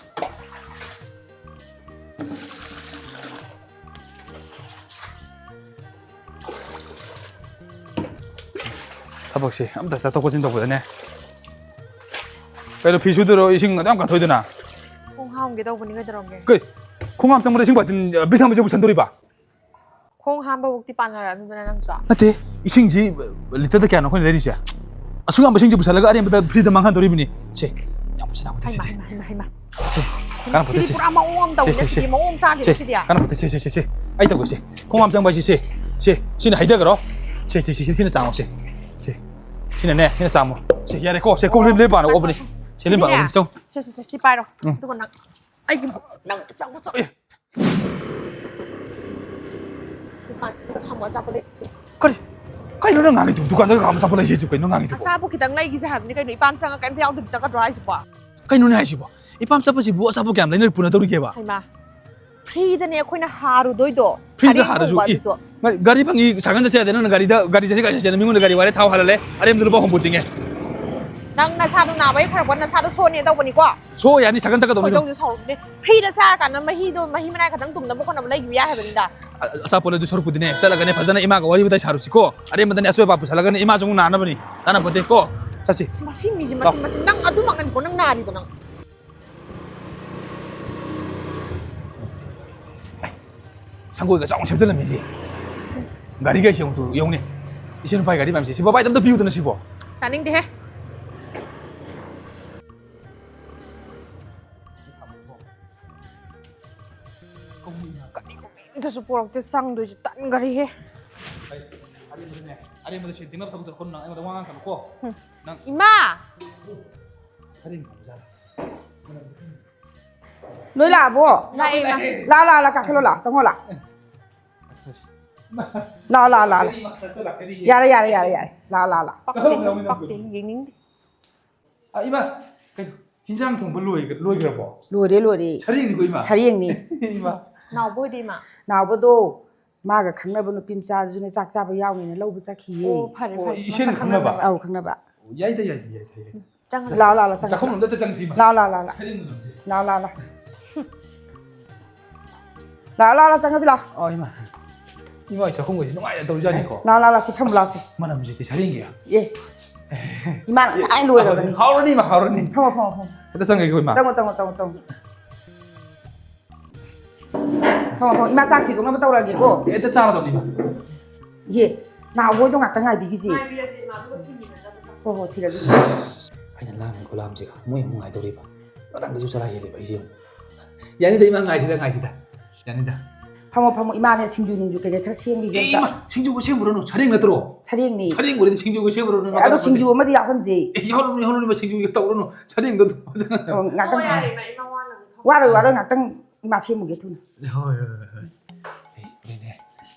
ꯊꯕꯛꯁꯦ ꯑꯝꯇ ꯆꯠꯊꯣꯛ ꯆꯠꯁꯤꯟ ꯇꯧꯕꯗꯅꯦ꯫ ꯀꯩꯅꯣ, ꯐꯤ ꯁꯨꯗꯣꯏꯔꯣ? ꯏꯁꯤꯡ ꯑꯗꯨ ꯌꯥꯝ ꯀꯥꯊꯣꯏꯗꯨꯅ? ꯈꯣꯡ ꯍꯥꯝꯒꯦ ꯇꯧꯕꯅꯤ, ꯀꯩꯗꯧꯔꯒꯦ? ꯀꯩ? ꯈꯣꯡ ꯍꯥꯝ ꯆꯪꯕꯗ ꯏꯁꯤꯡ ꯕꯥꯇꯤꯟ, ꯑ, ꯕꯤꯛ ꯊꯝꯕꯁꯦ ꯄꯨꯁꯟꯗꯣꯔꯤꯕ? ꯈꯣꯡ ꯍꯥꯝꯕꯕꯨꯛꯇꯤ ꯄꯥꯟꯅꯔꯛꯑꯅꯨꯗꯅ ꯅꯪꯁꯨ꯫ ꯅꯠꯇꯦ, ꯏꯁꯤꯡꯁꯤ ꯂꯤꯇꯔꯗ ꯀꯌꯥꯅꯣ ꯑꯩꯈꯣꯏꯅ ꯂꯩꯔꯤꯁꯦ? ꯑꯁꯨꯛ ꯌꯥꯝꯕ ꯏꯁꯤꯡꯁꯦ ꯄꯨꯁꯜꯂꯒ ꯑꯔꯦꯝꯕꯗ ꯐ꯭ꯔꯤꯗ ꯃꯥꯡꯍꯟꯗꯣꯔꯤꯕꯅꯤ꯫ ꯁꯦ, ꯌꯥꯝ ꯄꯨꯁꯜꯂꯛꯑꯣ, ꯁꯦ, ꯍꯩꯃꯥ, ꯁꯦ꯫ ꯍꯩꯃꯥ, ꯍꯩꯃꯥ, ꯍꯩꯃꯥ꯫ ꯁꯦ, ꯀꯥꯟꯅ ꯐꯠꯇꯦ, ꯁꯤꯗꯤ ꯁꯦ꯫ ꯄꯨꯔꯥ ꯃꯑꯣꯡ ꯑꯃ ꯁꯦ, ꯇꯧꯋꯤꯅꯦ, ꯁꯦ, ꯁꯤꯗꯤ ꯁꯦ꯫ ꯃꯑꯣꯡ ꯑꯃ ꯆꯥꯗꯦꯅꯦ, ꯁꯦ, ꯁꯤꯗꯤ꯫ ꯀꯥꯟꯅ ꯐꯠꯇꯦ, ꯁꯦ, ꯁꯦ, ꯁꯦ, ꯁꯦ꯫ ꯑꯩ ꯇꯧꯒꯦ, ꯁꯦ꯫ ꯈꯣꯡ ꯍꯥꯝ ꯆꯪꯕ ꯍꯥꯏꯁꯦ, ꯁꯦ, ꯁꯦ꯫ ꯁꯤꯅ ꯍꯩꯊꯈ꯭ꯔꯣ꯫ ꯁꯦ, ꯁꯦ, ꯁꯤ, ꯁꯤꯅ ꯆꯥꯝꯃꯣ, ꯁꯦ꯫ ꯁꯦ꯫ ꯁꯤꯅꯅꯦ, ꯁꯤꯅ ꯆꯥꯝꯃꯣ꯫ ꯁꯦ, ꯌꯥꯔꯦꯀꯣ꯫ ꯁꯦ, ꯀꯣꯛ ꯂꯦꯞ-, ꯂꯦꯞ ꯄꯥꯅ ꯑꯣꯛꯄꯅꯤ꯫ ꯁꯦ, ꯂꯦꯞ ꯄꯥꯅ ꯁꯤꯗꯤꯅꯦ꯫ ꯑꯣꯛꯄꯅꯤ꯫ ꯆꯪꯉꯣ꯫ ꯁꯦ, ꯁꯦ, ꯁꯦ, ꯁꯤ ꯄꯥꯏꯔꯣ꯫ ꯎꯝ꯫ ꯑꯗꯨꯒ ꯅꯪ ꯑꯩꯒꯤ ꯅꯪ ꯆꯪꯉꯣ, ꯆꯪꯉꯣ꯫ ꯑꯦ꯫ ꯗꯨꯀꯥꯟꯗ ꯈꯥꯝꯃꯣ, ꯑꯆꯥꯄꯣꯠ ꯂꯩ꯫ ꯀꯔꯤ? ꯀꯩꯅꯣ ꯅꯪ ꯉꯥꯡꯉꯤꯗꯨꯕꯨ? ꯗꯨꯀꯥꯟꯗꯒ ꯈꯥꯝꯃ ꯑꯆꯥꯄꯣꯠ ꯂꯩꯁꯦ ꯍꯥꯏꯁꯤꯕꯨ ꯀꯩꯅꯣ ꯉꯥꯡꯉꯤꯗꯨꯕꯨ? ꯑꯆꯥꯄꯣꯠ ꯈꯤꯇꯪ ꯂꯩꯈꯤꯁꯦ ꯍꯥꯏꯕꯅꯤ ꯀꯩꯅꯣ, ꯏꯄꯥꯝ ꯆꯪꯉ ꯀꯩꯝꯇ ꯌꯥꯎꯗꯕꯤ ꯆꯠꯀꯗ꯭ꯔꯣ ꯍꯥꯏꯁꯤꯕꯣ? ꯀꯩꯅꯣꯅꯦ ꯍꯥꯏꯁꯤꯕꯣ? ꯏꯄꯥꯝ ꯆꯠꯄꯁꯤꯕꯨ ꯑꯆꯥꯄꯣꯠ ꯀꯌꯥꯝ ꯂꯩꯅꯔ ꯄꯨꯅꯗꯧꯔꯤꯒꯦꯕ? ꯍꯩꯃꯥ, ꯐ꯭ꯔꯤꯗꯅꯦ ꯑꯩꯈꯣꯏꯅ ꯍꯥꯔꯨꯗꯣꯏꯗꯣ꯫ ꯐ꯭ꯔꯤꯗ ꯁꯥꯔꯦꯡ ꯍꯥꯔꯁꯨ, ꯊꯣꯡꯕ ꯏ, ꯑꯗꯨꯁꯨ꯫ ꯉ-, ꯒꯥꯔꯤ ꯐꯪꯉꯤ, ꯁꯥꯏꯀꯜ ꯆꯠꯁꯦ ꯌꯥꯗꯦ, ꯅꯪꯅ ꯒꯥꯔꯤꯗ, ꯒꯥꯔꯤ ꯆꯠꯁꯦ ꯀꯥꯏ ꯆꯠꯁꯦꯅ ꯃꯤꯉꯣꯟꯗ ꯒꯥꯔꯤ ꯋꯥꯏꯔꯦ, ꯊꯥꯎ ꯍꯥꯜꯍꯜꯂꯦ, ꯑꯔꯦꯝꯕꯗ ꯂꯨꯄꯥ ꯍꯨꯝꯐꯨ ꯇꯤꯡꯉꯦ꯫ ꯅꯪ ꯅꯁꯥꯗꯣ ꯅꯥꯕꯩ ꯐꯔꯛꯄ, ꯅꯁꯥꯗꯣ ꯁꯣꯛꯅꯦ ꯇꯧꯕꯅꯤꯀꯣ꯫ ꯁꯣꯛ ꯌꯥꯅꯤ, ꯁꯥꯏꯀꯜ ꯆꯠꯀꯗꯧꯅꯤꯗꯣ꯫ ꯈꯣꯏꯗꯧꯁꯦ ꯁꯥꯎꯔꯛꯄꯅꯦ꯫ ꯐ꯭ꯔꯤꯗ ꯆꯥꯔꯀꯥꯟꯗ ꯃꯍꯤꯗꯣ, ꯃꯍꯤ ꯃꯅꯥꯏ ꯈꯛꯇꯪ ꯇꯨꯝꯅꯕ ꯈꯣꯠꯅꯕ ꯂꯩꯈꯤꯕ ꯌꯥꯏ ꯍꯥꯏꯕꯅꯤꯗ꯫ ꯑ-, ꯑꯆꯥꯄꯣꯠ ꯂꯩꯗꯣꯏ ꯁꯔꯨꯛꯄꯨꯗꯤꯅꯦ, ꯆꯠꯂꯒꯅꯦ ꯐꯖꯅ ꯏꯃꯥꯒ ꯋꯥꯔꯤ ꯋꯥꯇꯥꯏ ꯁꯥꯔꯨꯁꯤꯀꯣ꯫ ꯑꯔꯦꯝꯕꯗꯅꯦ ꯑꯆꯣꯏ ꯑꯄꯥ ꯄꯨꯁꯜꯂꯒꯅꯦ ꯏꯃꯥꯁꯨ ꯑꯃꯨꯛ ꯅꯥꯅꯕꯅꯤ꯫ ꯀꯥꯟꯅꯄꯣꯠꯇꯦ ꯀꯣ꯫ ꯆꯠꯁꯤ꯫ ꯃꯁꯤ ꯃꯤꯁꯦ, ꯂꯥꯎ꯫ ꯃꯁꯤ, ꯃꯁꯤ, ꯅꯪ ꯑꯗꯨꯃꯛꯅꯅꯤꯀꯣ ꯅꯪ ꯅꯥꯔꯤꯗꯣ ꯅꯪ꯫ ꯁꯪꯒꯣꯏꯒ ꯆꯥꯎꯅ ꯁꯦꯝꯖꯤꯜꯂꯝꯃꯤꯗꯤ꯫ ꯒꯥꯔꯤꯒꯩꯁꯦ ꯑꯃꯨꯛ ꯌꯦꯡꯉꯨꯅꯦ꯫ ꯏꯆꯦ ꯅꯨꯄꯥꯒꯤ ꯒꯥꯔꯤ ꯃꯌꯥꯝꯁꯦ꯫ ꯁꯤꯕꯣ, ꯕꯥꯏꯗ ꯑꯝꯇ ꯄꯤꯌꯨꯗꯅ ꯁꯤꯕꯣ꯫ ꯇꯥꯅꯤꯡꯗꯦꯍꯦ꯫ ꯀꯔꯤ ꯀꯔꯤ ꯑꯝꯇꯁꯨ ꯄꯣꯔꯛꯇꯦ, ꯁꯪꯗꯣꯏꯁꯦ ꯇꯟꯈꯔꯦꯍꯦ꯫ ꯑꯔꯦꯝꯕꯗꯅꯦ, ꯑꯔꯦꯝꯕꯗ ꯁꯦꯟ ꯇꯤꯡꯅꯕ ꯊꯕꯛ ꯇꯧꯔꯛꯀꯅꯨ ꯅꯪ, ꯑꯩꯉꯣꯟꯗ ꯋꯥ ꯉꯥꯡꯉꯛꯀꯅꯨꯀꯣ꯫ ꯅꯪ ꯏꯃꯥ! ꯁꯔꯦꯡ ꯊꯝꯕꯖꯥꯠꯂ? ꯅꯣꯏ ꯂꯥꯛꯑꯕꯣ? ꯂꯥꯛꯑꯦ, ꯏꯃꯥ꯫ ꯂꯥꯛꯑꯣ, ꯂꯥꯛꯑꯣ, ꯂꯥꯛꯑꯣ, ꯀꯥꯈꯠꯂꯣ, ꯂꯥꯛꯑꯣ, ꯆꯪꯉꯣ, ꯂꯥꯛꯑꯣ꯫ ꯂꯥꯛꯑꯣ, ꯂꯥꯛꯑꯣ, ꯂꯥꯛꯑꯣ, ꯂꯥꯛꯑꯣ꯫ ꯌꯥꯔꯦ, ꯌꯥꯔꯦ, ꯌꯥꯔꯦ, ꯌꯥꯔꯦ꯫ ꯂꯥꯛꯑꯣ, ꯂꯥꯛꯑꯣ, ꯂꯥꯛꯑꯣ꯫ ꯄꯛꯇꯦ, ꯀꯔꯝꯕ ꯌꯥꯎꯅꯤ ꯅꯪ ꯄꯛꯇꯦ, ꯀꯨꯏꯅ? ꯌꯦꯡꯅꯤꯡꯗꯦ꯫ ꯑ, ꯏꯃꯥ, ꯀꯩꯅꯣ, ꯍꯤꯟꯖꯥꯡ ꯊꯣꯡꯕ ꯂꯣꯏꯒ-, ꯂꯣꯏꯒ꯭ꯔꯕꯣ? ꯂꯣꯏꯔꯦ, ꯂꯣꯏꯔꯦ꯫ ꯁꯔꯦꯡꯅꯤꯀꯣ, ꯏꯃꯥ? ꯁꯔꯦꯡꯅꯤ꯫ ꯏꯃꯥ꯫ ꯅꯥꯎꯕ ꯍꯣꯏꯗꯤ, ꯏꯃꯥ? ꯅꯥꯎꯕꯗꯣ ꯃꯥꯒ ꯈꯪꯅꯕ ꯅꯨꯄꯤ ꯃꯆꯥꯗꯨꯅ ꯆꯥꯛ ꯆꯥꯕ ꯌꯥꯎꯅꯤꯅ ꯂꯧꯕ ꯆꯠꯈꯤꯌꯦ꯫ ꯑꯣ, ꯐꯔꯦ, ꯑꯣ, ꯐꯔꯦ꯫ ꯏꯆꯦꯅ ꯃꯁꯛ ꯈꯪꯅꯕ? ꯈꯪꯅꯕ꯫ ꯑꯧ, ꯈꯪꯅꯕ꯫ ꯑꯣ, ꯌꯥꯏꯗ, ꯌꯥꯏꯗ, ꯌꯥꯏꯗ, ꯌꯥꯏꯗ꯫ ꯆꯪꯉꯁꯤ꯫ ꯂꯥꯎ, ꯂꯥꯎ, ꯂꯥꯎ, ꯆꯪꯉꯁꯤ꯫ ꯆꯥꯛꯈꯨꯝ ꯂꯣꯝꯗ ꯑꯝꯇ ꯆꯪꯁꯤ, ꯏꯃꯥ꯫ ꯂꯥꯎ, ꯂꯥꯎ, ꯂꯥꯎ, ꯂꯥꯎ꯫ ꯁꯔꯦꯡ ꯂꯣꯝꯁꯦ꯫ ꯂꯥꯎ, ꯂꯥꯎ, ꯂꯥꯎ꯫ ꯂꯥꯎ, ꯂꯥꯎ, ꯂꯥꯎ, ꯆꯪꯉꯁꯤ, ꯂꯥꯎ꯫ ꯑꯣ, ꯏꯃꯥ꯫ ꯏꯃꯥ, ꯆꯥꯛꯈꯨꯝꯒꯁꯦ ꯅꯨꯡꯉꯥꯏꯅ ꯇꯧꯔꯤꯖꯥꯠꯅꯤꯀꯣ꯫ ꯂꯥꯎ, ꯂꯥꯎ, ꯂꯥꯎ, ꯁꯤ ꯐꯝꯃꯨ, ꯂꯥꯎ, ꯁꯤ꯫ ꯃꯅꯝꯁꯤꯗꯤ ꯁꯔꯦꯡꯒꯤ꯫ ꯑꯦ꯫ ꯏꯃꯥꯅ ꯉꯁꯥꯏ ꯂꯣꯏꯔꯕꯅꯤ꯫ ꯍꯥꯎꯔꯅꯤ, ꯏꯃꯥ, ꯍꯥꯎꯔꯅꯤ꯫ ꯐꯝꯃꯣ, ꯐꯝꯃꯣ, ꯐꯝꯃꯣ꯫ ꯍꯦꯛꯇ ꯆꯪꯉꯒꯦꯀꯣ, ꯏꯃꯥ꯫ ꯆꯪꯉꯣ, ꯆꯪꯉꯣ, ꯆꯪꯉꯣ, ꯆꯪꯉꯣ꯫ ꯐꯝꯃꯣ, ꯐꯝꯃꯣ꯫ ꯏꯃꯥ ꯆꯥꯛ ꯊꯤꯗꯣꯛꯅꯕ ꯇꯧꯔꯒꯦꯀꯣ꯫ ꯍꯦꯛꯇ ꯆꯥꯔꯗꯧꯅꯤ, ꯏꯃꯥ꯫ ꯏꯍꯦ, ꯅꯥꯎꯕꯣꯏꯗꯣ ꯉꯥꯛꯇ ꯉꯥꯏꯕꯤꯈꯤꯁꯤ꯫ ꯉꯥꯏꯕꯤꯔꯁꯤ, ꯏꯃꯥ, ꯑꯗꯨꯒ ꯊꯤꯟꯕꯤꯔꯗꯕꯅꯤ꯫ ꯍꯣꯏ, ꯍꯣꯏ, ꯊꯤꯜꯂꯁꯤ꯫ ꯑꯩꯅ ꯂꯥꯝꯃꯤ ꯈꯨꯂꯥꯝꯁꯤꯒ ꯃꯣꯏ ꯑꯃꯨꯛ ꯉꯥꯏꯗꯧꯔꯤꯕ꯫ ꯉꯔꯥꯡꯗꯁꯨ ꯆꯔꯥ ꯍꯦꯜꯂꯤꯕ ꯑꯩꯁꯦ ꯑꯃꯨꯛ꯫ ꯌꯥꯅꯤꯗ, ꯏꯃꯥ, ꯉꯥꯏꯁꯤꯗ, ꯉꯥꯏꯁꯤꯗ꯫ ꯌꯥꯅꯤꯗ꯫ ꯐꯝꯃꯣ, ꯐꯝꯃꯣ, ꯏꯃꯥꯅꯦ ꯁꯤꯡꯖꯨ ꯅꯨꯡꯖꯨ ꯀꯩꯀꯩ ꯈꯔ ꯁꯦꯝꯈꯤꯒꯦ ꯑꯦ, ꯑꯝꯇ꯫ ꯏꯃꯥ, ꯁꯤꯡꯖꯨꯒ ꯁꯦꯝꯃꯨꯔꯅꯨ, ꯁꯔꯦꯡ ꯅꯠꯇ꯭ꯔꯣ? ꯁꯔꯦꯡꯅꯤ꯫ ꯁꯔꯦꯡ ꯑꯣꯏꯔꯗꯤ ꯁꯤꯡꯖꯨꯒ ꯁꯦꯝꯃꯨꯔꯅꯨ, ꯑꯦ, ꯑꯗꯣ ꯁꯤꯡꯖꯨ ꯑꯃꯗꯤ ꯌꯥꯎꯍꯟꯁꯦ꯫ ꯑꯦ, ꯌꯥꯎꯍꯜꯂꯨꯅꯨ, ꯌꯥꯎꯍꯜꯂꯨꯅꯨ, ꯏꯃꯥ, ꯁꯤꯡꯖꯨꯒ ꯇꯧꯔꯨꯅꯨ, ꯁꯔꯦꯡꯗꯣ ꯑꯗꯨꯝ꯫ ꯑꯣ, ꯉꯥꯛꯇꯪ꯫ ꯍꯣꯏ, ꯌꯥꯔꯦ, ꯏꯃꯥ, ꯏꯃꯥ ꯋꯥꯅꯕꯅꯤ, ꯐꯝꯃꯣ꯫ ꯋꯥꯔꯣꯏ, ꯋꯥꯔꯣꯏ, ꯉꯥꯛꯇꯪ ꯏꯃꯥ ꯁꯦꯝꯃꯨꯒꯦ ꯊꯨꯅ꯫ ꯍꯣꯏ, ꯍꯣꯏ, ꯍꯣꯏ, ꯍꯣꯏ꯫ ꯑꯦ, ꯍꯣꯔꯦꯟꯅꯦ,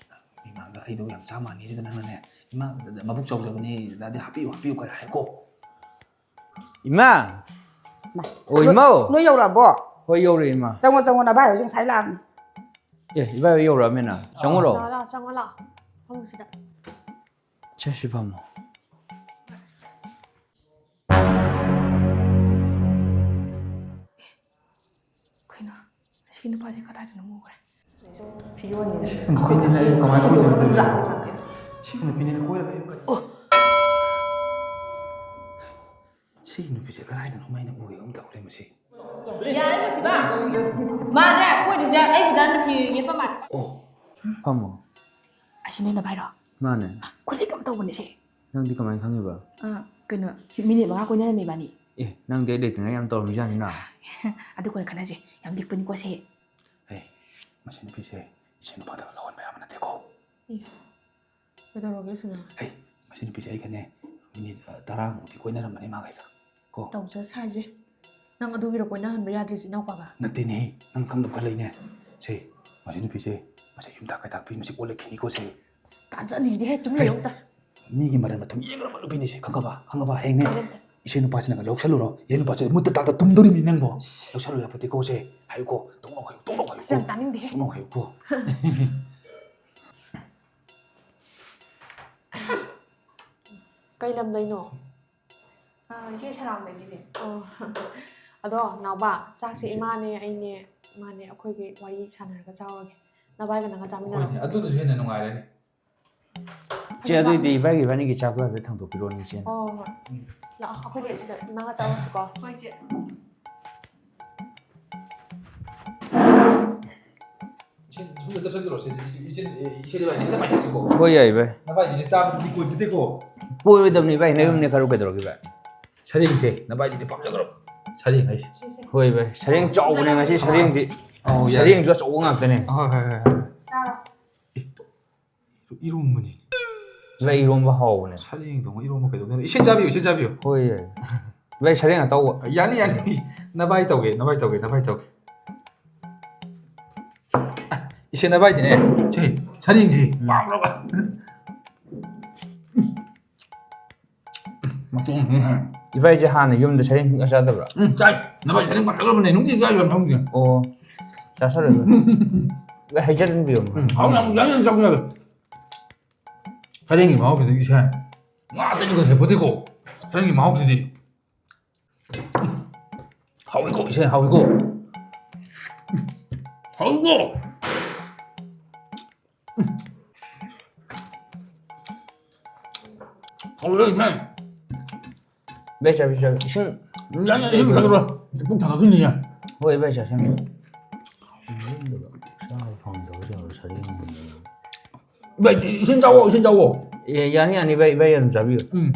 ꯏꯃꯥꯒ ꯑꯩꯗꯣ ꯌꯥꯝ ꯆꯥ ꯃꯥꯟꯅꯤꯗ ꯅꯪꯅꯅꯦ꯫ ꯏꯃꯥ, ꯃꯕꯨꯛ ꯆꯥꯎꯖꯕꯅꯤ, ꯗꯥꯗꯤ ꯍꯥꯞꯄꯤꯌꯨ, ꯍꯥꯞꯄꯤꯌꯨ ꯀꯥꯏꯅ ꯍꯥꯏꯀꯣ꯫ ꯏꯃꯥ! ꯃꯥ, ꯑꯣ, ꯅꯣꯏ, ꯏꯃꯥ! ꯅꯣꯏ ꯌꯧꯔꯛꯑꯕꯣ? ꯍꯣꯏ, ꯌꯧꯔꯛꯑꯦ, ꯏꯃꯥ꯫ ꯆꯪꯉꯣ, ꯆꯪꯉꯣ, ꯅꯚꯥꯏ ꯍꯣꯏꯁꯨ ꯉꯁꯥꯏ ꯂꯥꯛꯑꯝꯅꯤ꯫ ꯑꯦ, ꯏꯕꯥꯏ ꯍꯣꯏ ꯌꯧꯔꯛꯑꯃꯤꯅ꯫ ꯆꯪꯉꯨꯔꯣ? ꯂꯥꯛꯑꯣ, ꯂꯥꯛꯑꯣ, ꯆꯪꯉꯣ, ꯂꯥꯛꯑꯣ꯫ ꯐꯝꯃꯨ ꯁꯤꯗ꯫ ꯁꯦ, ꯁꯤ ꯐꯝꯃꯣ꯫ ꯁꯤ ꯅꯨꯄꯥꯁꯦ ꯀꯗꯥꯏꯗꯅꯣ ꯎꯈ꯭ꯔꯦ? ꯅꯨꯄꯤꯅꯤꯅ ꯑꯩꯕꯨ ꯀꯃꯥꯏꯅ ꯀꯣꯏꯗꯣꯏꯅꯣ ꯇꯧꯔꯤꯁꯤꯕꯣ? ꯁꯤꯒꯤ ꯅꯨꯄꯤꯅꯤꯅ ꯀꯣꯏꯔꯒ ꯑꯩꯕꯨ ꯀꯔꯤ? ꯑꯣ! ꯁꯤꯒꯤ ꯅꯨꯄꯤꯁꯦ ꯀꯗꯥꯏꯗꯅꯣ ꯑꯩꯅ ꯎꯈꯤꯒꯨꯝ ꯇꯧꯔꯦ ꯃꯁꯤ꯫ ꯌꯥꯔꯦ, ꯃꯁꯤꯕ꯫ ꯃꯥꯁꯦ ꯀꯣꯏꯗꯣꯏꯁꯦ ꯑꯩꯒꯤ ꯗꯥꯟ ꯅꯨꯄꯤ ꯌꯦꯠꯄ ꯃꯥꯜꯂꯦ꯫ ꯑꯣ꯫ ꯐꯝꯃꯣ꯫ ꯑꯁꯤ ꯅꯣꯏ ꯅꯚꯥꯏꯔꯣ? ꯃꯥꯅꯦ꯫ ꯈꯨꯂꯩ ꯑꯃ ꯇꯧꯕꯅꯦ ꯁꯦ꯫ ꯅꯪꯗꯤ ꯀꯃꯥꯏꯅ ꯈꯪꯉꯤꯕ? ꯑ, ꯀꯩꯅꯣ, ꯃꯤꯅꯤꯠ ꯃꯉꯥ ꯀꯣꯏꯅꯔꯝꯃꯦ ꯏꯕꯥꯅꯤ꯫ ꯑꯦ, ꯅꯪꯗꯤ ꯑꯩ ꯂꯩꯇ꯭ꯔꯤꯉꯩ ꯌꯥꯝ ꯇꯧꯔꯝꯃꯤꯖꯥꯠꯅꯤꯅ꯫ ꯑꯗꯨ ꯀꯣꯟꯅ ꯈꯟꯅꯁꯦ꯫ ꯌꯥꯝ ꯂꯤꯛꯄꯅꯤꯀꯣ ꯁꯦ꯫ ꯍꯦ, ꯃꯁꯤ ꯅꯨꯄꯤꯁꯦ ꯏꯆꯦ ꯅꯨꯄꯥꯗꯒ ꯂꯧꯍꯟꯕ ꯌꯥꯕ ꯅꯠꯇꯦꯀꯣ꯫ ꯏ, ꯀꯩꯗꯧꯔꯒꯦ ꯁꯤꯅ? ꯍꯦ, ꯃꯁꯤ ꯅꯨꯄꯤꯁꯦ ꯑꯩꯒꯅꯦ ꯃꯤꯅꯤꯠ, ꯑ, ꯇꯔꯥꯃꯨꯛꯇꯤ ꯀꯣꯏꯅꯔꯝꯕꯅꯦ ꯃꯥꯒ ꯑꯩꯒ꯫ ꯀꯣ? ꯇꯧꯖ ꯁꯥꯏꯁꯦ꯫ ꯅꯪ ꯑꯗꯨꯒꯤꯔꯣ ꯀꯣꯏꯅꯍꯟꯕ ꯌꯥꯗ꯭ꯔꯤꯁꯦ ꯏꯅꯥꯎꯄꯥꯒ? ꯅꯠꯇꯦꯅꯦꯍꯦ, ꯅꯪ ꯈꯪꯗꯕ ꯈꯔ ꯂꯩꯅꯦ꯫ ꯁꯦ, ꯃꯁꯤ ꯅꯨꯄꯤꯁꯦ ꯃꯁꯤ ꯌꯨꯝ ꯇꯥꯛ ꯀꯩ ꯇꯥꯛꯄꯤ ꯃꯁꯤ ꯑꯣꯜꯂꯛꯈꯤꯅꯤꯀꯣ ꯁꯦ꯫ ꯑꯁ, ꯇꯥꯖꯅꯤꯡꯗꯦꯍꯦ, ꯇꯨꯃꯤꯟ ꯂꯩꯌꯨ ꯑꯝꯇ꯫ ꯃꯤꯒꯤ ꯃꯔꯟ ꯃꯊꯨꯝ ꯌꯦꯡꯉꯔꯕ ꯅꯨꯄꯤꯅꯤꯁꯦ, ꯈꯪꯉꯕ? ꯈꯪꯉꯕ? ꯍꯌꯦꯡꯅꯦ, ꯈꯪꯉꯦ ꯑꯝꯇ꯫ ꯏꯆꯦ ꯅꯨꯄꯥꯁꯤꯅꯒ ꯂꯧꯁꯜꯂꯨꯔꯣ, ꯏꯆꯦ ꯅꯨꯄꯥꯁꯦ ꯃꯨꯠꯇ ꯇꯥꯛꯇ ꯇꯨꯝꯗꯣꯔꯤꯕꯅꯤ ꯅꯪꯕꯣ꯫ ꯂꯧꯁꯜꯂꯨ ꯌꯥꯄꯣꯠꯇꯦꯀꯣ ꯁꯦ꯫ ꯍꯥꯏꯌꯨꯀꯣ, ꯇꯣꯛꯅꯧ ꯍꯥꯏꯌꯨ, ꯇꯣꯛꯅꯧ ꯍꯥꯏꯌꯨꯀꯣ꯫ ꯑꯁ, ꯌꯥꯝ ꯇꯥꯅꯤꯡꯗꯦꯍꯦ꯫ ꯇꯣꯛꯅꯧ ꯍꯥꯏꯌꯨꯀꯣ꯫ ꯀꯩ ꯂꯝꯗꯩꯅꯣ? ꯑꯥ, ꯏꯆꯦ ꯁꯂꯥꯝꯗꯒꯤꯅꯦ꯫ ꯑꯣ꯫ ꯑꯗꯣ, ꯅꯥꯎꯕ, ꯆꯥꯛꯁꯦ ꯏꯆꯦ꯫ ꯏꯃꯥꯅꯦ, ꯑꯩꯅꯦ, ꯏꯃꯥꯅꯦ, ꯑꯩꯈꯣꯏꯒꯤ ꯋꯥꯔꯤ ꯁꯥꯟꯅꯔꯒ ꯆꯥꯎꯔꯒꯦ꯫ ꯅꯚꯥꯏꯒ ꯅꯪꯒ ꯆꯥꯃꯤꯟꯅꯔꯣ꯫ ꯍꯣꯏꯅꯦ, ꯑꯗꯨꯅꯁꯨ ꯍꯦꯟꯅ ꯅꯨꯡꯉꯥꯏꯔꯅꯤ꯫ ꯏꯆꯦ, ꯑꯗꯨꯗꯤ ꯏꯕꯥꯏꯒꯤ, ꯏꯕꯥꯅꯤꯒꯤ ꯆꯥꯛꯇꯣ ꯍꯥꯏꯐꯦꯠ ꯊꯥꯡꯗꯣꯛꯄꯤꯔꯛꯑꯣꯅꯦ, ꯏꯆꯦ꯫ ꯍꯣꯏ, ꯍꯣꯏ, ꯍꯣꯏ꯫ ꯎꯝ꯫ ꯂꯥꯛꯑꯣ, ꯑꯩꯈꯣꯏꯗꯤ ꯑꯁꯤꯗ ꯏꯃꯥꯒ ꯆꯥꯔꯨꯁꯤꯀꯣ꯫ ꯍꯣꯏ, ꯏꯆꯦ꯫ ꯁꯤ, ꯁꯣꯝꯗ ꯇꯞꯁꯟ ꯇꯧꯔꯣ, ꯁꯤ, ꯁꯤ, ꯁꯤ, ꯏꯆꯦ, ꯏꯆꯦ ꯏꯕꯥꯅꯤ ꯍꯦꯛꯇ ꯄꯥꯏꯊꯣꯛꯁꯤꯀꯣ꯫ ꯍꯣꯏ, ꯌꯥꯏ, ꯏꯕꯥꯏ꯫ ꯅꯚꯥꯏꯗꯨꯗꯤ ꯆꯥꯕꯗꯨꯗꯤ ꯀꯣꯏꯕꯗꯤꯀꯣ꯫ ꯀꯣꯏꯔꯣꯏꯗꯕꯅꯤ, ꯏꯕꯥꯏ, ꯅꯌꯨꯝꯅꯦ ꯈꯔ ꯀꯩꯗꯧꯔꯒꯦ, ꯏꯕꯥꯏ? ꯁꯔꯦꯡꯁꯦ, ꯅꯚꯥꯏꯗꯨꯗꯤ ꯄꯥꯝꯖꯈ꯭ꯔꯕ꯫ ꯁꯔꯦꯡ ꯍꯥꯏꯁꯦ꯫ ꯁꯦ, ꯁꯦ꯫ ꯍꯣꯏ, ꯏꯕꯥꯏ, ꯁꯔꯦꯡ ꯆꯥꯎꯕꯅꯦ ꯉꯁꯤ, ꯁꯔꯦꯡꯗꯤ꯫ ꯑꯧ, ꯌꯥꯏ꯫ ꯁꯔꯦꯡꯁꯨ ꯑꯆꯧꯕ ꯉꯥꯛꯇꯅꯦ꯫ ꯍꯣꯏ, ꯍꯣꯏ, ꯍꯣꯏ, ꯍꯣꯏ꯫ ꯆꯥꯔꯣ꯫ ꯏꯔꯣꯝꯕꯅꯤ꯫ ꯏꯕꯥꯏ, ꯏꯔꯣꯝꯕ ꯍꯥꯎꯕꯅꯦ꯫ ꯁꯔꯦꯡ ꯊꯣꯡꯕ ꯏꯔꯣꯝꯕ ꯀꯩꯗꯧꯗꯣꯏꯅꯣ? ꯏꯁꯤꯡ ꯆꯥꯕꯤꯌꯨ, ꯏꯁꯤꯡ ꯆꯥꯕꯤꯌꯨ꯫ ꯍꯣꯏ, ꯌꯥꯏ꯫ ꯏꯕꯥꯏ, ꯁꯔꯦꯡ ꯑꯇꯥꯎꯕ꯫ ꯌꯥꯅꯤ, ꯌꯥꯅꯤ꯫ ꯅꯚꯥꯏ ꯇꯧꯒꯦ, ꯅꯚꯥꯏ ꯇꯧꯒꯦ, ꯅꯚꯥꯏ ꯇꯧꯒꯦ꯫ ꯏꯆꯦ ꯅꯚꯥꯏꯗꯤꯅꯦ, ꯁꯤ ꯁꯔꯦꯡꯁꯤ ꯎꯝ꯫ ꯄꯥꯝꯕ꯭ꯔꯕ? ꯃꯇꯣꯡ꯫ ꯏꯕꯥꯏꯁꯦ ꯍꯥꯟꯅ ꯌꯨꯝꯗ ꯁꯔꯦꯡ ꯁꯨꯡꯆꯥ ꯆꯥꯗꯕ꯭ꯔꯥ? ꯎꯝ, ꯆꯥꯏ꯫ ꯅꯚꯥꯏ ꯁꯔꯦꯡ ꯄꯥꯝꯖꯈ꯭ꯔꯕꯅꯦ, ꯅꯨꯡꯇꯤꯒꯤ ꯆꯥꯏꯕ ꯈꯪꯗꯦ꯫ ꯑꯣ, ꯆꯥꯁꯜꯂꯣ꯫ ꯂꯣꯏ ꯍꯩꯖꯤꯟꯕꯤꯌꯣ꯫ ꯎꯝ, ꯍꯥꯎꯅ ꯑꯃꯨꯛ ꯌꯥꯝ ꯌꯥꯝ ꯆꯥꯕ ꯌꯥꯔꯣꯏ꯫ ꯁꯔꯦꯡꯒꯤ ꯃꯍꯥꯎꯁꯤꯗꯤ ꯏꯁꯥ ꯉꯥ ꯑꯇꯩꯅꯒ ꯍꯦꯟꯄꯣꯠꯇꯦꯀꯣ꯫ ꯁꯔꯦꯡꯒꯤ ꯃꯍꯥꯎꯁꯤꯗꯤ꯫ ꯍꯥꯎꯏꯀꯣ, ꯏꯁꯩ ꯍꯥꯎꯏꯀꯣ꯫ ꯍꯧꯔꯣ꯫ ꯍꯧꯔꯣ, ꯏꯁꯩ꯫ ꯚꯥꯏ, ꯆꯥꯕꯤ, ꯆꯥꯕꯤ, ꯏꯁꯤꯡ꯫ ꯌꯥꯅꯤ, ꯏꯁꯤꯡ ꯊꯛꯑꯣ꯫ ꯄꯨꯛ ꯊꯟꯒꯠꯈꯤꯅꯤ, ꯌꯥ꯫ ꯍꯣꯏ, ꯚꯥꯏ, ꯆꯥꯁꯟ꯫ ꯆꯥꯕ ꯐꯪꯗꯕ ꯇꯧꯔ ꯁꯔꯦꯡ ꯍꯨꯟꯗꯅ꯫ ꯚꯥꯏ, ꯏꯁꯤꯡ ꯆꯥꯎꯋꯣ, ꯏꯁꯤꯡ ꯆꯥꯎꯋꯣ꯫ ꯑꯦ, ꯌꯥꯅꯤ, ꯌꯥꯅꯤ, ꯚꯥꯏ, ꯚꯥꯏ, ꯑꯗꯨꯝ ꯆꯥꯕꯤꯌꯨ꯫ ꯎꯝ꯫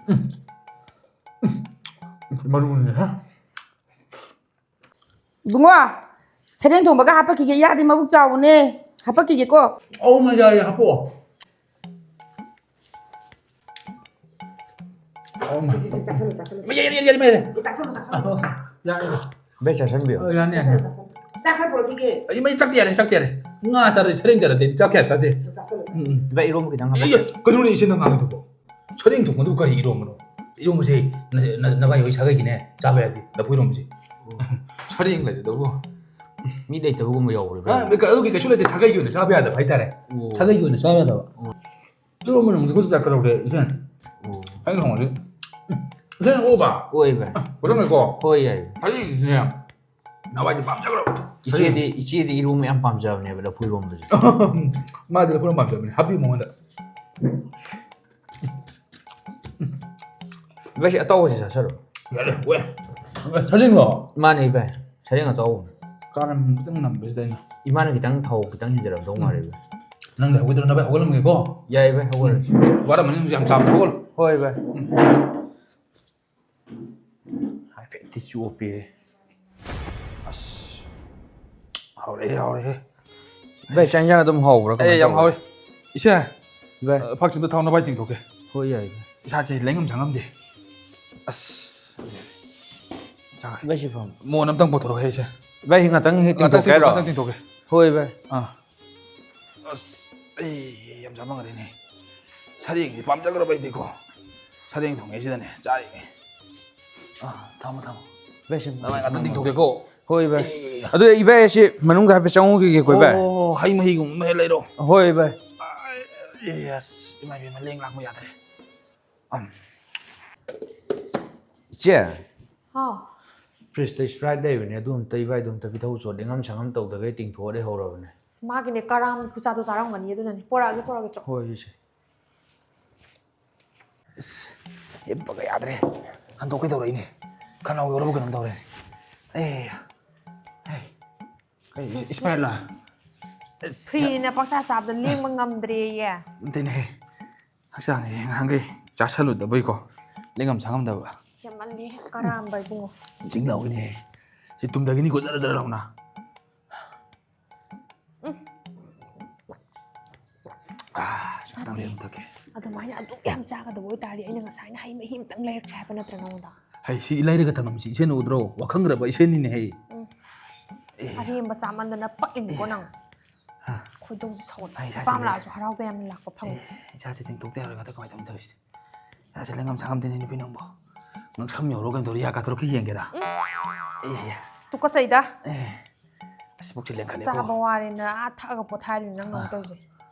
ꯎꯝ꯫ ꯃꯔꯨꯅꯦ, ꯍꯥ? ꯏꯕꯨꯡꯉꯣ, ꯁꯔꯦꯡ ꯊꯣꯡꯕꯒ ꯍꯥꯄꯛꯈꯤꯒꯦ, ꯌꯥꯗꯤ ꯃꯕꯨꯛ ꯆꯥꯎꯕꯅꯦ꯫ ꯍꯥꯄꯛꯈꯤꯒꯦꯀꯣ꯫ ꯑꯧ, ꯃ ꯌꯥꯏꯌꯦ, ꯍꯥꯄꯛꯑꯣ꯫ ꯁꯤ, ꯁꯤ, ꯁꯤ, ꯆꯥꯁꯜꯂꯨ, ꯆꯥꯁꯜꯂꯨ, ꯌꯥꯔꯦ, ꯌꯥꯔꯦ, ꯌꯥꯔꯦ, ꯌꯥꯔꯦ꯫ ꯆꯥꯁꯜꯂꯨ, ꯆꯥꯁꯜꯂꯨ꯫ ꯌꯥꯔꯦ꯫ ꯚꯥꯏ, ꯆꯥꯁꯟꯕꯤꯌꯨ꯫ ꯑ, ꯌꯥꯅꯤ, ꯌꯥꯅꯤ꯫ ꯆꯥꯁꯜꯂꯨ, ꯆꯥꯁꯜꯂꯨ꯫ ꯆꯥꯛ ꯈꯔ ꯄꯨꯔꯛꯈꯤꯒꯦ꯫ ꯑꯩ ꯃꯩ ꯆꯥꯛꯇꯤ ꯌꯥꯔꯦ, ꯆꯥꯛꯇꯤ ꯌꯥꯔꯦ꯫ ꯉꯥ ꯆꯥꯔꯦ, ꯁꯔꯦꯡ ꯆꯥꯔꯗꯤ ꯑꯩꯗꯤ ꯆꯥꯛ ꯀꯌꯥ ꯆꯥꯗꯦ꯫ ꯆꯥꯁꯜꯂꯨ, ꯆꯥꯁꯜꯂꯨ꯫ ꯎꯝ, ꯎꯝ꯫ ꯚꯥꯏ, ꯏꯔꯣꯝꯕ ꯈꯤꯇꯪ ꯑꯦ, ꯍꯥꯞꯄꯛꯀꯦ꯫ ꯑꯦ, ꯀꯩꯅꯣꯅꯦ ꯏꯆꯦ ꯅꯪ ꯉꯥꯡꯉꯤꯗꯨꯕꯣ? ꯁꯔꯦꯡ ꯊꯣꯡꯕꯗꯨꯕꯨ ꯀꯔꯤ ꯏꯔꯣꯝꯕꯅꯣ? ꯏꯔꯣꯝꯕꯁꯦ ꯅ-, ꯅ-, ꯅꯕꯥꯏ ꯍꯣꯏ ꯁꯥꯒꯩꯒꯤꯅꯦ, ꯆꯥꯕ ꯌꯥꯗꯦ꯫ ꯂꯐꯨ ꯏꯔꯣꯝꯕꯁꯦ꯫ ꯑꯣ꯫ ꯁꯔꯦꯡ ꯂꯩꯔꯦ ꯇꯧꯕꯨ꯫ ꯃꯤ ꯂꯩꯇꯕꯒꯨꯝꯕ ꯌꯥꯎꯕ꯭ꯔꯥ? ꯑ, ꯑꯗꯨꯒꯤ ꯀꯩꯁꯨ ꯂꯩꯇꯦ, ꯁꯥꯒꯩꯒꯤ ꯑꯣꯏꯅ ꯆꯥꯕ ꯌꯥꯗꯕ ꯍꯥꯏꯇꯥꯔꯦ꯫ ꯑꯣ꯫ ꯁꯥꯒꯩꯒꯤ ꯑꯣꯏꯅ ꯆꯥꯕ ꯌꯥꯗꯕ꯫ ꯑꯣ꯫ ꯏꯔꯣꯝꯕ ꯅꯨꯃꯤꯠꯇ ꯈꯨꯠꯇ ꯀꯩꯗꯧꯔꯦ, ꯏꯆꯦ? ꯑꯣ꯫ ꯑꯩꯅ ꯊꯣꯡꯉꯗꯤ꯫ ꯏꯆꯦ ꯑꯣꯕ? ꯑꯣꯏ, ꯚꯥꯏ꯫ ꯑ, ꯄꯣꯠꯆꯪꯉꯦꯀꯣ? ꯍꯣꯏ, ꯌꯥꯏ꯫ ꯁꯔꯦꯡꯁꯤꯅꯦ꯫ ꯅꯕꯥꯏꯗꯤ ꯄꯥꯝꯖꯕ꯭ꯔꯣ? ꯏꯆꯦꯗꯤ, ꯏꯆꯦꯗꯤ ꯏꯔꯣꯝꯕ ꯌꯥꯝ ꯄꯥꯝꯖꯕꯅꯦꯕ, ꯂꯐꯨ ꯏꯔꯣꯝꯕꯁꯦ꯫ ꯃꯥꯗꯤ ꯂꯐꯨ ꯏꯔꯣꯝꯕ ꯄꯥꯝꯖꯕꯅꯦ꯫ ꯍꯥꯞꯄꯤꯌꯨ ꯃꯉꯣꯟꯗ꯫ ꯚꯥꯏ, ꯁꯤ ꯑꯇꯥꯎꯕꯁꯤ ꯆꯥꯁꯜꯂꯣ꯫ ꯌꯥꯔꯦ, ꯋꯦ꯫ ꯁꯔꯦꯡꯂꯣ? ꯃꯥꯅꯦ, ꯚꯥꯏ꯫ ꯁꯔꯦꯡ ꯑꯇꯥꯎꯕꯅꯦ꯫ ꯀꯥꯔꯟ ꯈꯤꯇꯪ ꯅꯝꯕꯁꯤꯗ ꯑꯩꯅ꯫ ꯏꯃꯥꯅ ꯈꯤꯇꯪ ꯊꯥꯎ ꯈꯤꯇꯪ ꯍꯦꯟꯖꯔꯝꯗꯧ ꯎꯝ꯫ ꯃꯥꯜꯂꯦ, ꯚꯥꯏ꯫ ꯅꯪꯗꯤ ꯍꯧꯒꯠꯇ꯭ꯔꯣ? ꯅꯕꯥꯏ ꯍꯧꯒꯠꯂꯝꯒꯦꯀꯣ? ꯌꯥꯏ, ꯚꯥꯏ, ꯍꯧꯒꯠꯂꯁꯤ꯫ ꯎꯝ꯫ ꯋꯥꯔꯝꯃꯅꯤ, ꯅꯪꯁꯨ ꯌꯥꯝ ꯆꯥꯕ ꯍꯧꯒꯠꯂꯣ꯫ ꯍꯣꯏ, ꯚꯥꯏ꯫ ꯎꯝ꯫ ꯍꯥꯏꯐꯦꯠꯇꯤ ꯆꯣꯞꯄꯤꯍꯦ꯫ ꯑꯁ꯫ ꯍꯥꯎꯔꯦꯍꯦ, ꯍꯥꯎꯔꯦꯍꯦ꯫ ꯚꯥꯏ, ꯆꯥꯛ ꯏꯟꯖꯥꯡ ꯑꯗꯨꯝ ꯍꯥꯎꯕ꯭ꯔꯥ? ꯑꯦ, ꯀꯃꯥꯏ ꯌꯥꯝ ꯇꯧꯒꯦ? ꯍꯥꯎꯔꯦ꯫ ꯏꯆꯦ, ꯚꯥꯏ꯫ ꯑ, ꯐꯛꯁꯤꯗ ꯊꯥꯎ ꯅꯕꯥꯏ ꯇꯤꯡꯊꯣꯛꯀꯦ꯫ ꯍꯣꯏ, ꯌꯥꯏ, ꯚꯥꯏ꯫ ꯏꯁꯥꯁꯦ ꯂꯦꯡꯉꯝ ꯁꯥꯉꯝꯗꯦ꯫ ꯑꯁ꯫ ꯆꯥ-, ꯚꯥꯏ, ꯁꯤ ꯐꯝ꯫ ꯃꯣꯟ ꯑꯝꯇꯪ ꯄꯨꯊꯣꯔꯛꯑꯣꯍꯦ, ꯏꯆꯦ꯫ ꯚꯥꯏ, ꯁꯤ ꯉꯥꯛꯇꯪ ꯍꯦꯛ ꯉꯥꯛꯇꯪ ꯇꯤꯡꯊꯣꯛꯀꯦ ꯇꯤꯡꯊꯣꯛ-, ꯍꯥꯏꯔꯣ? ꯉꯥꯛꯇꯪ ꯇꯤꯡꯊꯣꯛꯀꯦ꯫ ꯍꯣꯏ, ꯚꯥꯏ꯫ ꯑꯥ꯫ ꯑꯁ, ꯑꯩ ꯌꯥꯝ ꯆꯥꯃꯟꯈ꯭ꯔꯦꯅꯦ꯫ ꯁꯔꯦꯡꯁꯤ ꯄꯥꯝꯖꯈ꯭ꯔꯕ ꯑꯩꯗꯤꯀꯣ꯫ ꯁꯔꯦꯡ ꯊꯣꯡꯉꯩꯁꯤꯗꯅꯦ ꯆꯥꯔꯤꯅꯦ꯫ ꯑꯥ, ꯊꯝꯃꯣ, ꯊꯝꯃꯣ꯫ ꯚꯥꯏ, ꯁꯤ ꯅꯃꯥꯏ ꯉꯥꯛꯇꯪ ꯊꯝꯃꯣ꯫ ꯇꯤꯡꯊꯣꯛꯀꯦꯀꯣ꯫ ꯍꯣꯏ, ꯚꯥꯏ꯫ ꯑꯦ꯫ ꯑꯗꯨ ꯏꯕꯥꯏ ꯑꯁꯤ ꯃꯅꯨꯡꯗ ꯍꯥꯏꯐꯦꯠ ꯆꯪꯉꯨꯈꯤꯒꯦꯀꯣ, ꯏꯕꯥꯏ꯫ ꯑꯣ, ꯍꯩ ꯃꯍꯤꯒꯨꯝꯕ ꯍꯦꯛ ꯂꯩꯔꯣ꯫ ꯍꯣꯏ, ꯚꯥꯏ꯫ ꯑꯥꯏ, ꯑꯁ, ꯏꯃꯥ ꯏꯕꯦꯝꯃ, ꯂꯦꯡ ꯂꯥꯛꯄ ꯌꯥꯗ꯭ꯔꯦ꯫ ꯑꯝ꯫ ꯏꯆꯦ꯫ ꯍꯥꯎ꯫ ꯐ꯭ꯔꯤꯖꯇ ꯁ꯭ꯄ꯭ꯔꯥꯏꯠ ꯂꯩꯕꯅꯦ, ꯑꯗꯨ ꯑꯝꯇ ꯏꯕꯥꯏꯗꯨ ꯑꯝꯇ ꯄꯤꯊꯧꯆꯣ, ꯅꯤꯡꯉꯝ ꯁꯪꯉꯝ ꯇꯧꯗꯒꯩ ꯇꯤꯡꯊꯣꯛꯑ ꯂꯩꯍꯧꯔꯕꯅꯦ꯫ ꯑꯁ, ꯃꯥꯒꯤꯅꯦ ꯀꯔꯥꯝ ꯈꯨꯆꯥꯗꯣ ꯆꯥꯔꯝꯒꯅꯤ, ꯑꯗꯨꯅꯅꯦ꯫ ꯄꯣꯔꯛꯑꯒꯦ, ꯄꯣꯔꯛꯑꯒꯦ, ꯆꯣ꯫ ꯍꯣꯏ, ꯏꯆꯦ꯫ ꯑꯁ, ꯍꯤꯞꯄꯒ ꯌꯥꯗ꯭ꯔꯦ꯫ ꯍꯟꯗꯣꯛꯀꯦ ꯇꯧꯔꯛꯏꯅꯦ꯫ ꯈꯅꯥꯎ ꯌꯧꯔꯕ ꯀꯩꯅꯣꯝ ꯇꯧꯔꯦ꯫ ꯑꯦ, ꯍꯩ, ꯀꯩ, ꯁꯤꯁꯦ ꯁ꯭ꯄ꯭ꯔꯥꯏꯠꯂꯣ? ꯑꯁ, ꯐ꯭ꯔꯤꯅ ꯄꯪꯆꯥ ꯆꯥꯕꯗ ꯂꯦꯡꯕ ꯉꯝꯗ꯭ꯔꯦꯌꯦ꯫ ꯅꯠꯇꯦꯅꯦꯍꯦ꯫ ꯍꯛꯆꯥꯡꯁꯦ ꯉꯍꯥꯟꯈꯩ ꯆꯥꯁꯜꯂꯨꯗꯕꯩꯀꯣ, ꯂꯦꯡꯉꯝ ꯁꯥꯉꯝꯗꯕ꯫ ꯍꯦꯟꯃꯜꯂꯦ, ꯀꯔꯥꯝꯕ ꯏꯕꯨꯡꯉꯣ꯫ ꯖꯤꯡ ꯂꯥꯎꯏꯅꯦ꯫ ꯁꯤ ꯇꯨꯝꯊꯈꯤꯅꯤꯀꯣ, ꯖꯔ ꯖꯔ ꯂꯥꯎꯅ꯫ ꯎꯝ꯫ ꯑꯥ, ꯁꯤ ꯈꯤꯇꯪ ꯅꯠꯇꯦ꯫ ꯂꯩꯔꯝ ꯊꯛꯀꯦ꯫ ꯑꯗꯨꯃꯥꯏꯅ ꯑꯗꯨꯛ ꯌꯥꯝ ꯆꯥꯒꯗꯕ ꯑꯣꯏꯇꯥꯔꯗꯤ ꯑꯩꯅ ꯉꯁꯥꯏꯅ ꯍꯩ ꯃꯍꯤ ꯑꯝꯇꯪ ꯂꯩꯔꯛꯁꯦ ꯍꯥꯏꯕ ꯅꯠꯇ꯭ꯔ ꯅꯉꯣꯟꯗ? ꯍꯩ, ꯁꯤ ꯂꯩꯔꯒ ꯊꯝꯃꯝꯃꯤꯁꯤ ꯏꯆꯦꯅ ꯎꯗ꯭ꯔꯣ? ꯋꯥꯈꯪꯈ꯭ꯔꯕ ꯏꯆꯦꯅꯤꯅꯦ ꯍꯩ꯫ ꯎꯝ꯫ ꯑꯦ꯫ ꯑꯔꯦꯝꯕ ꯆꯥꯃꯟꯗꯅ ꯄꯛꯏꯅꯤꯀꯣ ꯅꯪ꯫ ꯍꯥ? ꯈꯣꯏꯗꯧꯁꯦ ꯁꯥꯎꯒꯠꯂꯦ꯫ ꯑꯩ ꯏꯁꯥꯁꯦ ꯅꯨꯄꯥ ꯑꯃ ꯂꯩ-, ꯂꯥꯛꯑꯁꯨ ꯍꯔꯥꯎꯗ ꯌꯥꯝꯅ ꯂꯥꯛꯄ ꯐꯪꯉꯦ꯫ ꯑꯦ, ꯏꯁꯥꯁꯦ ꯇꯤꯡꯊꯣꯛꯇ ꯌꯥꯔꯣꯏ, ꯉꯥꯛꯇ ꯀꯃꯥꯏꯅ ꯇꯧꯅꯤ ꯇꯧꯔꯤꯁꯤꯗꯤ? ꯏꯁꯥꯁꯦ ꯂꯩꯉꯝ ꯁꯥꯉꯝꯗꯦꯅꯦ ꯅꯨꯄꯤ ꯅꯪꯕꯣ꯫ ꯉꯛꯁꯝ ꯌꯧꯔꯣ ꯀꯩꯅꯣ ꯇꯧꯔꯤ, ꯌꯥ ꯀꯥꯊꯣꯔꯛꯀꯤ ꯌꯦꯡꯒꯦꯔꯥ? ꯎꯝ꯫ ꯑꯦ, ꯑꯦ, ꯑꯦ꯫ ꯑꯁ, ꯇꯨꯀꯠꯆꯩꯗ꯫ ꯑꯦ, ꯑꯁ, ꯄꯨꯛꯁꯦ ꯂꯦꯡꯈꯠꯂꯦꯀꯣ꯫ ꯆꯥꯕ ꯋꯥꯔꯦꯅ ꯑꯥ ꯊꯛꯑꯒ ꯄꯣꯊꯥꯔꯤꯅꯦ ꯅꯪ ꯑꯃꯨꯛ ꯑꯥ꯫ ꯇꯧꯔꯤꯁꯦ꯫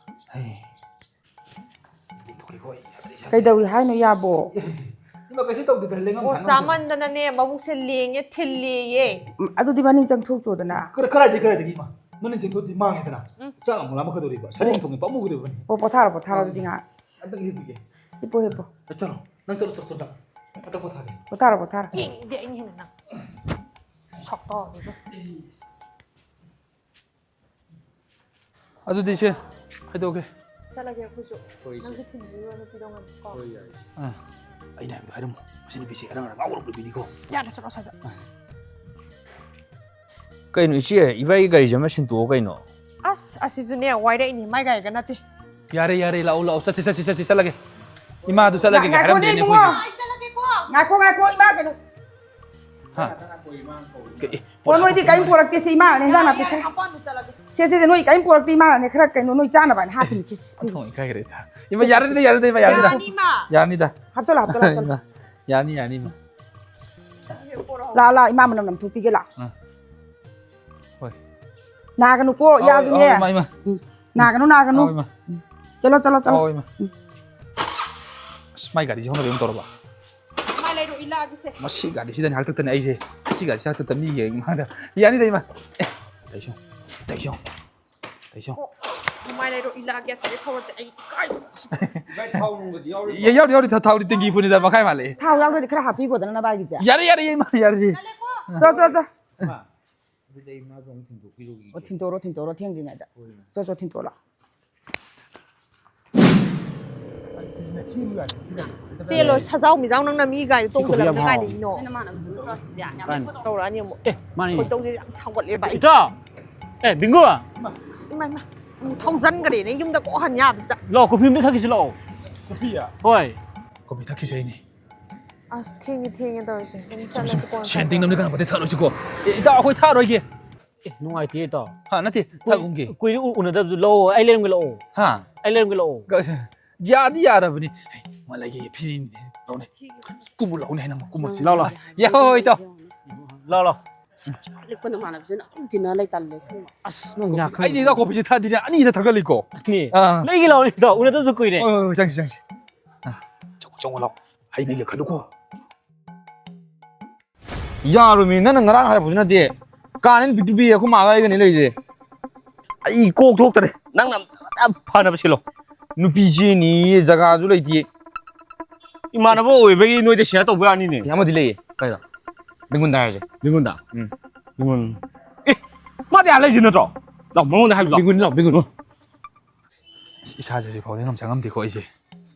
ꯍꯩ꯫ ꯑꯁ, ꯇꯤꯡꯊꯣꯛꯀꯦꯀꯣ ꯑꯩ, ꯏꯁꯥꯁꯦ꯫ ꯀꯩꯗꯧꯏ ꯍꯥꯏꯅꯣ ꯌꯥꯕꯣ? ꯑꯦ, ꯏꯃꯥ, ꯀꯩꯁꯨ ꯇꯧꯗꯦꯗ, ꯂꯦꯡꯉꯝ ꯑꯣ, ꯁꯥꯉꯝꯗꯦꯗ꯫ ꯆꯥꯃꯟꯗꯅꯅꯦ ꯃꯕꯨꯛꯁꯦ ꯂꯦꯡꯉꯦ, ꯊꯤꯜꯂꯦꯌꯦ꯫ ꯎꯝ, ꯑꯗꯨꯗꯤ ꯃꯅꯤꯡ ꯆꯪꯊꯣꯛꯆꯣꯗꯅ꯫ ꯀꯔ-, ꯀꯔꯥꯏꯗꯒꯤ, ꯀꯔꯥꯏꯗꯒꯤ, ꯏꯃꯥ? ꯃꯅꯤꯡ ꯆꯪꯊꯣꯛꯇꯤ ꯃꯥꯡꯉꯦꯗꯅ꯫ ꯎꯝ꯫ ꯆꯥꯛ ꯑꯃꯨꯛ ꯂꯥꯝꯃꯛꯀꯗꯧꯔꯤꯕ꯫ ꯁꯔꯦꯡ ꯊꯣꯡꯉꯦ ꯄꯥꯝꯃꯨꯒꯗꯧꯔꯤꯕꯅꯤ꯫ ꯑꯣ, ꯄꯣꯊꯥꯔꯣ, ꯄꯣꯊꯥꯔꯣ ꯑꯗꯨꯗꯤ ꯉꯥꯏꯍꯥꯛ꯫ ꯑꯝꯇꯪ ꯍꯤꯞꯄꯤꯒꯦ꯫ ꯍꯤꯞꯄꯣ, ꯍꯤꯞꯄꯣ꯫ ꯑꯦ, ꯆꯠꯂꯣ꯫ ꯅꯪ ꯆꯠꯂꯣ, ꯆꯠꯂꯣ, ꯆꯠꯂꯣ꯫ ꯑꯝꯇ ꯄꯣꯊꯥꯒꯦ꯫ ꯄꯣꯊꯥꯔꯣ, ꯄꯣꯊꯥꯔꯣ꯫ ꯌꯦꯡꯗꯦ ꯑꯩꯅ ꯍꯦꯟꯅ ꯅꯪ꯫ ꯁꯛꯇꯥꯗꯨꯒ꯫ ꯑꯗꯨꯗꯤ ꯏꯆꯦ, ꯈꯥꯏꯗꯣꯛꯀꯦ꯫ ꯆꯠꯂꯒꯦ ꯑꯩꯈꯣꯏꯁꯨ꯫ ꯍꯣꯏ, ꯏꯆꯦ꯫ ꯅꯪꯁꯨ ꯊꯤꯟꯕꯤꯔꯨꯔꯣ ꯅꯨꯄꯤꯗꯣ ꯉꯟꯅ ꯀꯣ꯫ ꯍꯣꯏ, ꯌꯥꯏ, ꯏꯆꯦ꯫ ꯑꯥ꯫ ꯑꯩꯅ ꯍꯥꯏꯕꯗꯣ ꯍꯥꯏꯔꯝꯃꯣ꯫ ꯃꯁꯤ ꯅꯨꯄꯤꯁꯦ ꯑꯔꯪ ꯑꯔꯪ ꯉꯥꯎꯔꯕ ꯅꯨꯄꯤꯅꯤꯀꯣ꯫ ꯌꯥꯔꯦ, ꯆꯠꯂꯣ ꯑꯁ꯭ꯋꯥꯏꯗ꯫ ꯑꯥ꯫ ꯀꯩꯅꯣ ꯏꯆꯦ, ꯏꯕꯥꯏꯒꯤ ꯒꯥꯔꯤꯁꯦ ꯑꯃ ꯁꯤꯟꯇꯣꯛꯑꯣ ꯀꯩꯅꯣ꯫ ꯑꯁ, ꯑꯁꯤꯁꯨꯅꯦ ꯋꯥꯏꯔꯛꯏꯅꯤ, ꯃꯥꯏ ꯒꯥꯔꯤꯒ ꯅꯠꯇꯦ꯫ ꯌꯥꯔꯦ, ꯌꯥꯔꯦ, ꯂꯥꯛꯑꯣ, ꯂꯥꯛꯑꯣ, ꯆꯠꯁꯦ, ꯆꯠꯁꯦ, ꯆꯠꯁꯦ, ꯆꯠꯂꯒꯦ꯫ ꯏꯃꯥꯗꯨ ꯆꯠꯂꯒꯦ ꯉꯥꯏꯈꯣꯅꯦ ꯍꯥꯏꯔꯝꯗꯦꯅꯦ ꯏꯕꯨꯡꯉꯣ꯫ ꯑꯩꯈꯣꯏꯒꯤ꯫ ꯉꯥꯏꯈꯣ, ꯉꯥꯏꯈꯣ, ꯏꯃꯥ ꯀꯩꯅꯣ꯫ ꯍꯥ? ꯀꯩ, ꯑꯦ, ꯑꯣ, ꯅꯣꯏꯗꯤ ꯀꯔꯤꯝ ꯄꯣꯔꯛꯇꯦ, ꯁꯤ ꯏꯃꯥꯅꯅꯦ ꯍꯦꯟꯖꯥꯡ ꯅꯥꯄꯤ ꯈꯔ꯫ ꯁꯦ, ꯁꯦ, ꯁꯦ, ꯅꯣꯏ ꯀꯔꯤꯝ ꯄꯣꯔꯛꯇꯦ, ꯏꯃꯥꯅꯅꯦ ꯈꯔ ꯀꯩꯅꯣ ꯅꯣꯏ ꯆꯥꯅꯕ ꯍꯥꯏꯅ ꯍꯥꯞꯄꯤꯅꯤ, ꯁꯤ, ꯁꯤ, ꯄꯤꯌꯨ, ꯑꯣꯟꯊꯣꯛ ꯁꯤ꯫ ꯏꯀꯥꯏꯈ꯭ꯔꯦꯗ꯫ ꯏꯃꯥ, ꯁꯦ, ꯁꯦ, ꯌꯥꯔꯦꯗ, ꯁꯦ꯫ ꯌꯥꯔꯦꯗ, ꯏꯃꯥ, ꯌꯥꯔꯦꯗ꯫ ꯌꯥꯔꯅꯤ, ꯏꯃꯥ꯫ ꯌꯥꯔꯅꯤꯗ꯫ ꯍꯥꯞꯆꯜꯂꯣ, ꯍꯥꯞꯆꯜꯂꯣ, ꯍꯥꯞꯆꯜꯂꯣ꯫ ꯏꯃꯥ, ꯌꯥꯔꯅꯤ, ꯌꯥꯔꯅꯤ, ꯏꯃꯥ꯫ ꯂꯥꯛꯑꯣ, ꯂꯥꯛꯑꯣ, ꯏꯃꯥ ꯃꯅꯝ ꯅꯝꯊꯣꯛꯄꯤꯒꯦ, ꯂꯥꯛꯑꯣ꯫ ꯑꯥ꯫ ꯍꯣꯏ꯫ ꯅꯥꯒꯅꯨꯀꯣ, ꯑꯧ, ꯌꯥꯁꯨꯅꯦ꯫ ꯑꯧ, ꯏꯃꯥ, ꯏꯃꯥ꯫ ꯎꯝ꯫ ꯅꯥꯒꯅꯨ, ꯅꯥꯒꯅꯨ꯫ ꯑꯧ, ꯏꯃꯥ꯫ ꯎꯝ꯫ ꯆꯠꯂꯣ, ꯆꯠꯂꯣ, ꯆꯠꯂꯣ꯫ ꯑꯧ, ꯏꯃꯥ꯫ ꯎꯝ꯫ ꯑꯁ, ꯃꯥꯏ ꯒꯥꯔꯤꯁꯦ ꯍꯧꯅꯕꯤ ꯑꯃ ꯇꯧꯔꯕ? ꯃꯥ ꯂꯩꯔꯨ, ꯑꯩ ꯂꯥꯛꯑꯒꯦꯁꯦ꯫ ꯃꯁꯤ ꯒꯥꯔꯤꯁꯤꯗꯅꯤ ꯍꯥꯛꯇꯛꯇꯅꯤ ꯑꯩꯁꯦ꯫ ꯃꯁꯤ ꯒꯥꯔꯤꯁꯤ ꯍꯥꯛꯇꯛꯇ ꯃꯤ ꯌꯦꯡ ꯃꯥꯡꯗ꯫ ꯌꯥꯅꯤꯗ, ꯏꯃꯥ꯫ ꯑꯦ, ꯇꯩꯁꯣ, ꯇꯩꯁꯣ, ꯇꯩꯁꯣ꯫ ꯑꯣ, ꯅꯨꯡꯉꯥꯏ ꯂꯩꯔꯣ, ꯑꯩ ꯂꯥꯛꯑꯒꯦ, ꯉꯁꯥꯏꯗꯩ ꯊꯧꯔꯁꯦ ꯑꯩ ꯀꯥꯏ꯫ ꯏꯕꯥꯏ, ꯊꯥꯎ ꯅꯨꯡꯒꯗꯤ ꯌꯥꯎꯔꯤꯕꯣ? ꯌꯥ-, ꯌꯥꯎꯔꯤ, ꯌꯥꯎꯔꯤ, ꯊꯥꯎ, ꯊꯥꯎꯗꯤ ꯇꯦꯡꯀꯤ ꯐꯨꯟꯅꯤꯗ, ꯃꯈꯥꯏ ꯃꯥꯜꯂꯦ꯫ ꯊꯥꯎ ꯌꯥꯎꯗ꯭ꯔꯗꯤ ꯈꯔ ꯍꯥꯞꯄꯤꯒꯣꯗꯅ ꯅꯕꯥꯏꯒꯤꯁꯦ꯫ ꯌꯥꯔꯦ, ꯌꯥꯔꯦ, ꯏꯃꯥ, ꯌꯥꯔꯦ꯫ ꯆꯣ, ꯆꯣ, ꯆꯣ꯫ ꯏꯃꯥ, ꯑꯗꯨꯗꯤ ꯑꯩ ꯏꯃꯥꯗꯣ ꯑꯃꯨꯛ ꯊꯤꯟꯗꯣꯛꯄꯤꯔꯨꯈꯤꯒꯦ꯫ ꯑꯣ, ꯊꯤꯟꯇꯣꯔꯣ, ꯊꯤꯟꯇꯣꯔꯣ, ꯊꯦꯡꯗ꯭ꯔꯤꯉꯩꯗ꯫ ꯍꯣꯏ, ꯏꯃꯥ꯫ ꯆꯣ, ꯆꯣ, ꯊꯤꯟꯇꯣꯔꯣ꯫ ꯆꯦꯜꯂꯣ, ꯁꯖꯥꯎ ꯃꯤꯖꯥꯎ ꯅꯪꯅ ꯃꯤ ꯒꯥꯔꯤ ꯇꯣꯡꯗꯅ ꯀꯥꯏꯗꯒꯤꯅꯣ? ꯇꯧꯔꯛꯑꯅꯤ ꯑꯃꯨꯛ꯫ ꯑꯦ, ꯃꯥꯅꯤ꯫ ꯈꯣꯏꯗꯧꯁꯦ ꯌꯥꯝ ꯁꯥꯎꯒꯠꯂꯦꯕ ꯑꯩ꯫ ꯏꯇꯥꯎ! ꯑꯦ, ꯕꯤꯡꯒꯨ! ꯏꯃꯥ, ꯏꯃꯥ, ꯏꯃꯥ꯫ ꯑꯃꯨꯛ ꯊꯧꯖꯟꯈ꯭ꯔꯦꯅꯦ ꯌꯨꯝꯗ ꯀꯣꯛ ꯍꯟ ꯌꯥꯕꯁꯤꯗ꯫ ꯂꯥꯛꯑꯣ, ꯀꯣꯐꯤ ꯑꯝꯇ ꯊꯛꯈꯤꯁꯤ ꯂꯥꯛꯑꯣ꯫ ꯀꯣꯐꯤꯌꯥ? ꯍꯣꯏ꯫ ꯀꯣꯐꯤ ꯊꯛꯈꯤꯁꯦ ꯑꯩꯅꯤ꯫ ꯑꯁ, ꯊꯦꯡꯉꯦ, ꯊꯦꯡꯉꯦ ꯇꯧꯔꯤꯁꯦ꯫ ꯑꯗꯨꯝ ꯁꯨꯝ, ꯁꯨꯝ, ꯆꯠꯂꯁꯤ ꯀꯣꯟꯅ ꯁꯦꯟ ꯊꯛꯑꯁꯤ꯫ ꯇꯤꯡꯅꯕꯅꯤ ꯀꯥꯟꯅ ꯄꯣꯠꯇꯩ ꯊꯛꯑꯔꯣꯏꯁꯤꯀꯣ꯫ ꯑꯦ, ꯏꯇꯥꯎ, ꯑꯩꯈꯣꯏ ꯊꯛꯑꯔꯣꯏꯒꯦ꯫ ꯑꯦ, ꯅꯨꯡꯉꯥꯏꯇꯦ, ꯏꯇꯥꯎ꯫ ꯍꯥ, ꯅꯠꯇꯦ, ꯀꯨꯏ-, ꯊꯛꯑꯒꯨꯝꯒꯦ꯫ ꯀꯨꯏꯔꯦ ꯎ-, ꯎꯅꯗꯕꯁꯨ꯫ ꯂꯧꯑꯣ, ꯑꯩ ꯂꯩꯔꯝꯒꯦ, ꯂꯥꯛꯑꯣ꯫ ꯍꯥ? ꯑꯩ ꯂꯩꯔꯝꯒꯦ, ꯂꯥꯛꯑꯣ꯫ ꯒ-, ꯌꯥꯗꯤ ꯌꯥꯔꯕꯅꯤ꯫ ꯍꯩ, ꯃꯥ ꯂꯩꯒꯦ, ꯐꯤꯔꯤꯅꯤꯅꯦ꯫ ꯂꯧꯅꯦ꯫ ꯀꯨꯝꯃꯨ, ꯂꯧꯅꯦ, ꯍꯥꯏꯅ ꯀꯨꯝꯃꯨ꯫ ꯂꯥꯎ, ꯂꯥꯎ꯫ ꯌꯥ, ꯍꯣꯏ, ꯍꯣꯏ, ꯏꯇꯥꯎ꯫ ꯂꯥꯎ, ꯂꯥꯎ꯫ ꯂꯤꯛꯄ ꯅꯃꯥꯟꯅꯕꯁꯤꯅ ꯑꯗꯨꯝ ꯇꯤꯟꯅ ꯂꯩ, ꯇꯜꯂꯦ, ꯑꯁꯦꯡꯕ꯫ ꯑꯁ, ꯅꯪ ꯌꯥ ꯈꯪꯗꯦ꯫ ꯑꯩꯗꯤ ꯏꯇꯥꯎ ꯀꯣꯐꯤꯁꯦ ꯊꯛꯑꯗꯤꯅꯦ, ꯑꯅꯤꯗ ꯊꯛꯀꯠꯂꯤꯀꯣ꯫ ꯅꯦ, ꯑꯥ꯫ ꯂꯩꯒꯦ, ꯂꯥꯎꯅꯦ, ꯏꯇꯥꯎ꯫ ꯎꯅꯗꯕꯁꯨ ꯀꯨꯏꯔꯦ꯫ ꯍꯣꯏ, ꯍꯣꯏ, ꯍꯣꯏ, ꯆꯪꯁꯤ, ꯆꯪꯁꯤ꯫ ꯑꯥ, ꯆꯪꯉꯣ, ꯆꯪꯉꯣ, ꯂꯥꯎ꯫ ꯍꯩ ꯃꯍꯤꯒ ꯈꯜꯂꯨꯀꯣ꯫ ꯌꯥꯔꯣꯏꯃꯤ, ꯅꯪꯅ ꯉꯔꯥꯡ ꯍꯥꯏꯔꯛꯄꯁꯨ ꯅꯠꯇꯦ꯫ ꯀꯥꯟꯅ ꯄꯤꯛꯇꯨ ꯄꯤꯛꯑꯦ, ꯑꯩꯈꯣꯏ ꯃꯥꯒ ꯑꯩꯒꯅꯤ ꯂꯩꯔꯤꯁꯦ꯫ ꯑꯩ ꯀꯣꯛ ꯊꯣꯛꯇꯔꯦ꯫ ꯅꯪꯅ ꯑꯝꯇ ꯐꯅꯕ ꯁꯤꯜꯂꯣ꯫ ꯅꯨꯄꯤ ꯆꯦꯅꯤꯌꯦ, ꯖꯒꯥꯁꯨ ꯂꯩꯇꯦ꯫ ꯏꯃꯥꯟꯅꯕ ꯑꯣꯏꯕꯒꯤ ꯅꯣꯏꯗ ꯁꯤꯌꯔ ꯇꯧꯕ ꯌꯥꯅꯤꯅꯦ꯫ ꯑꯦ, ꯑꯃꯗꯤ ꯂꯩꯌꯦ꯫ ꯀꯥꯏꯗ? ꯕꯤꯡꯒꯨꯟꯗ ꯍꯥꯏꯔꯁꯦ꯫ ꯕꯤꯡꯒꯨꯟꯗ? ꯎꯝ꯫ ꯕꯤꯡꯒꯨꯟ꯫ ꯑꯦ, ꯃꯥꯗꯤ ꯑꯥ ꯂꯩꯁꯤ ꯅꯠꯇ꯭ꯔꯣ? ꯂꯥꯎ, ꯃꯉꯣꯟꯗ ꯍꯥꯏꯕꯤ ꯂꯥꯎ꯫ ꯕꯤꯡꯒꯨꯟ ꯂꯥꯎ, ꯕꯤꯡꯒꯨꯟ꯫ ꯑꯁ, ꯏꯁꯥꯁꯦ ꯍꯧꯖꯤꯛ ꯐꯥꯎꯗꯤ ꯉꯝꯁꯪ ꯉꯝꯗꯦꯀꯣ ꯑꯩꯁꯦ꯫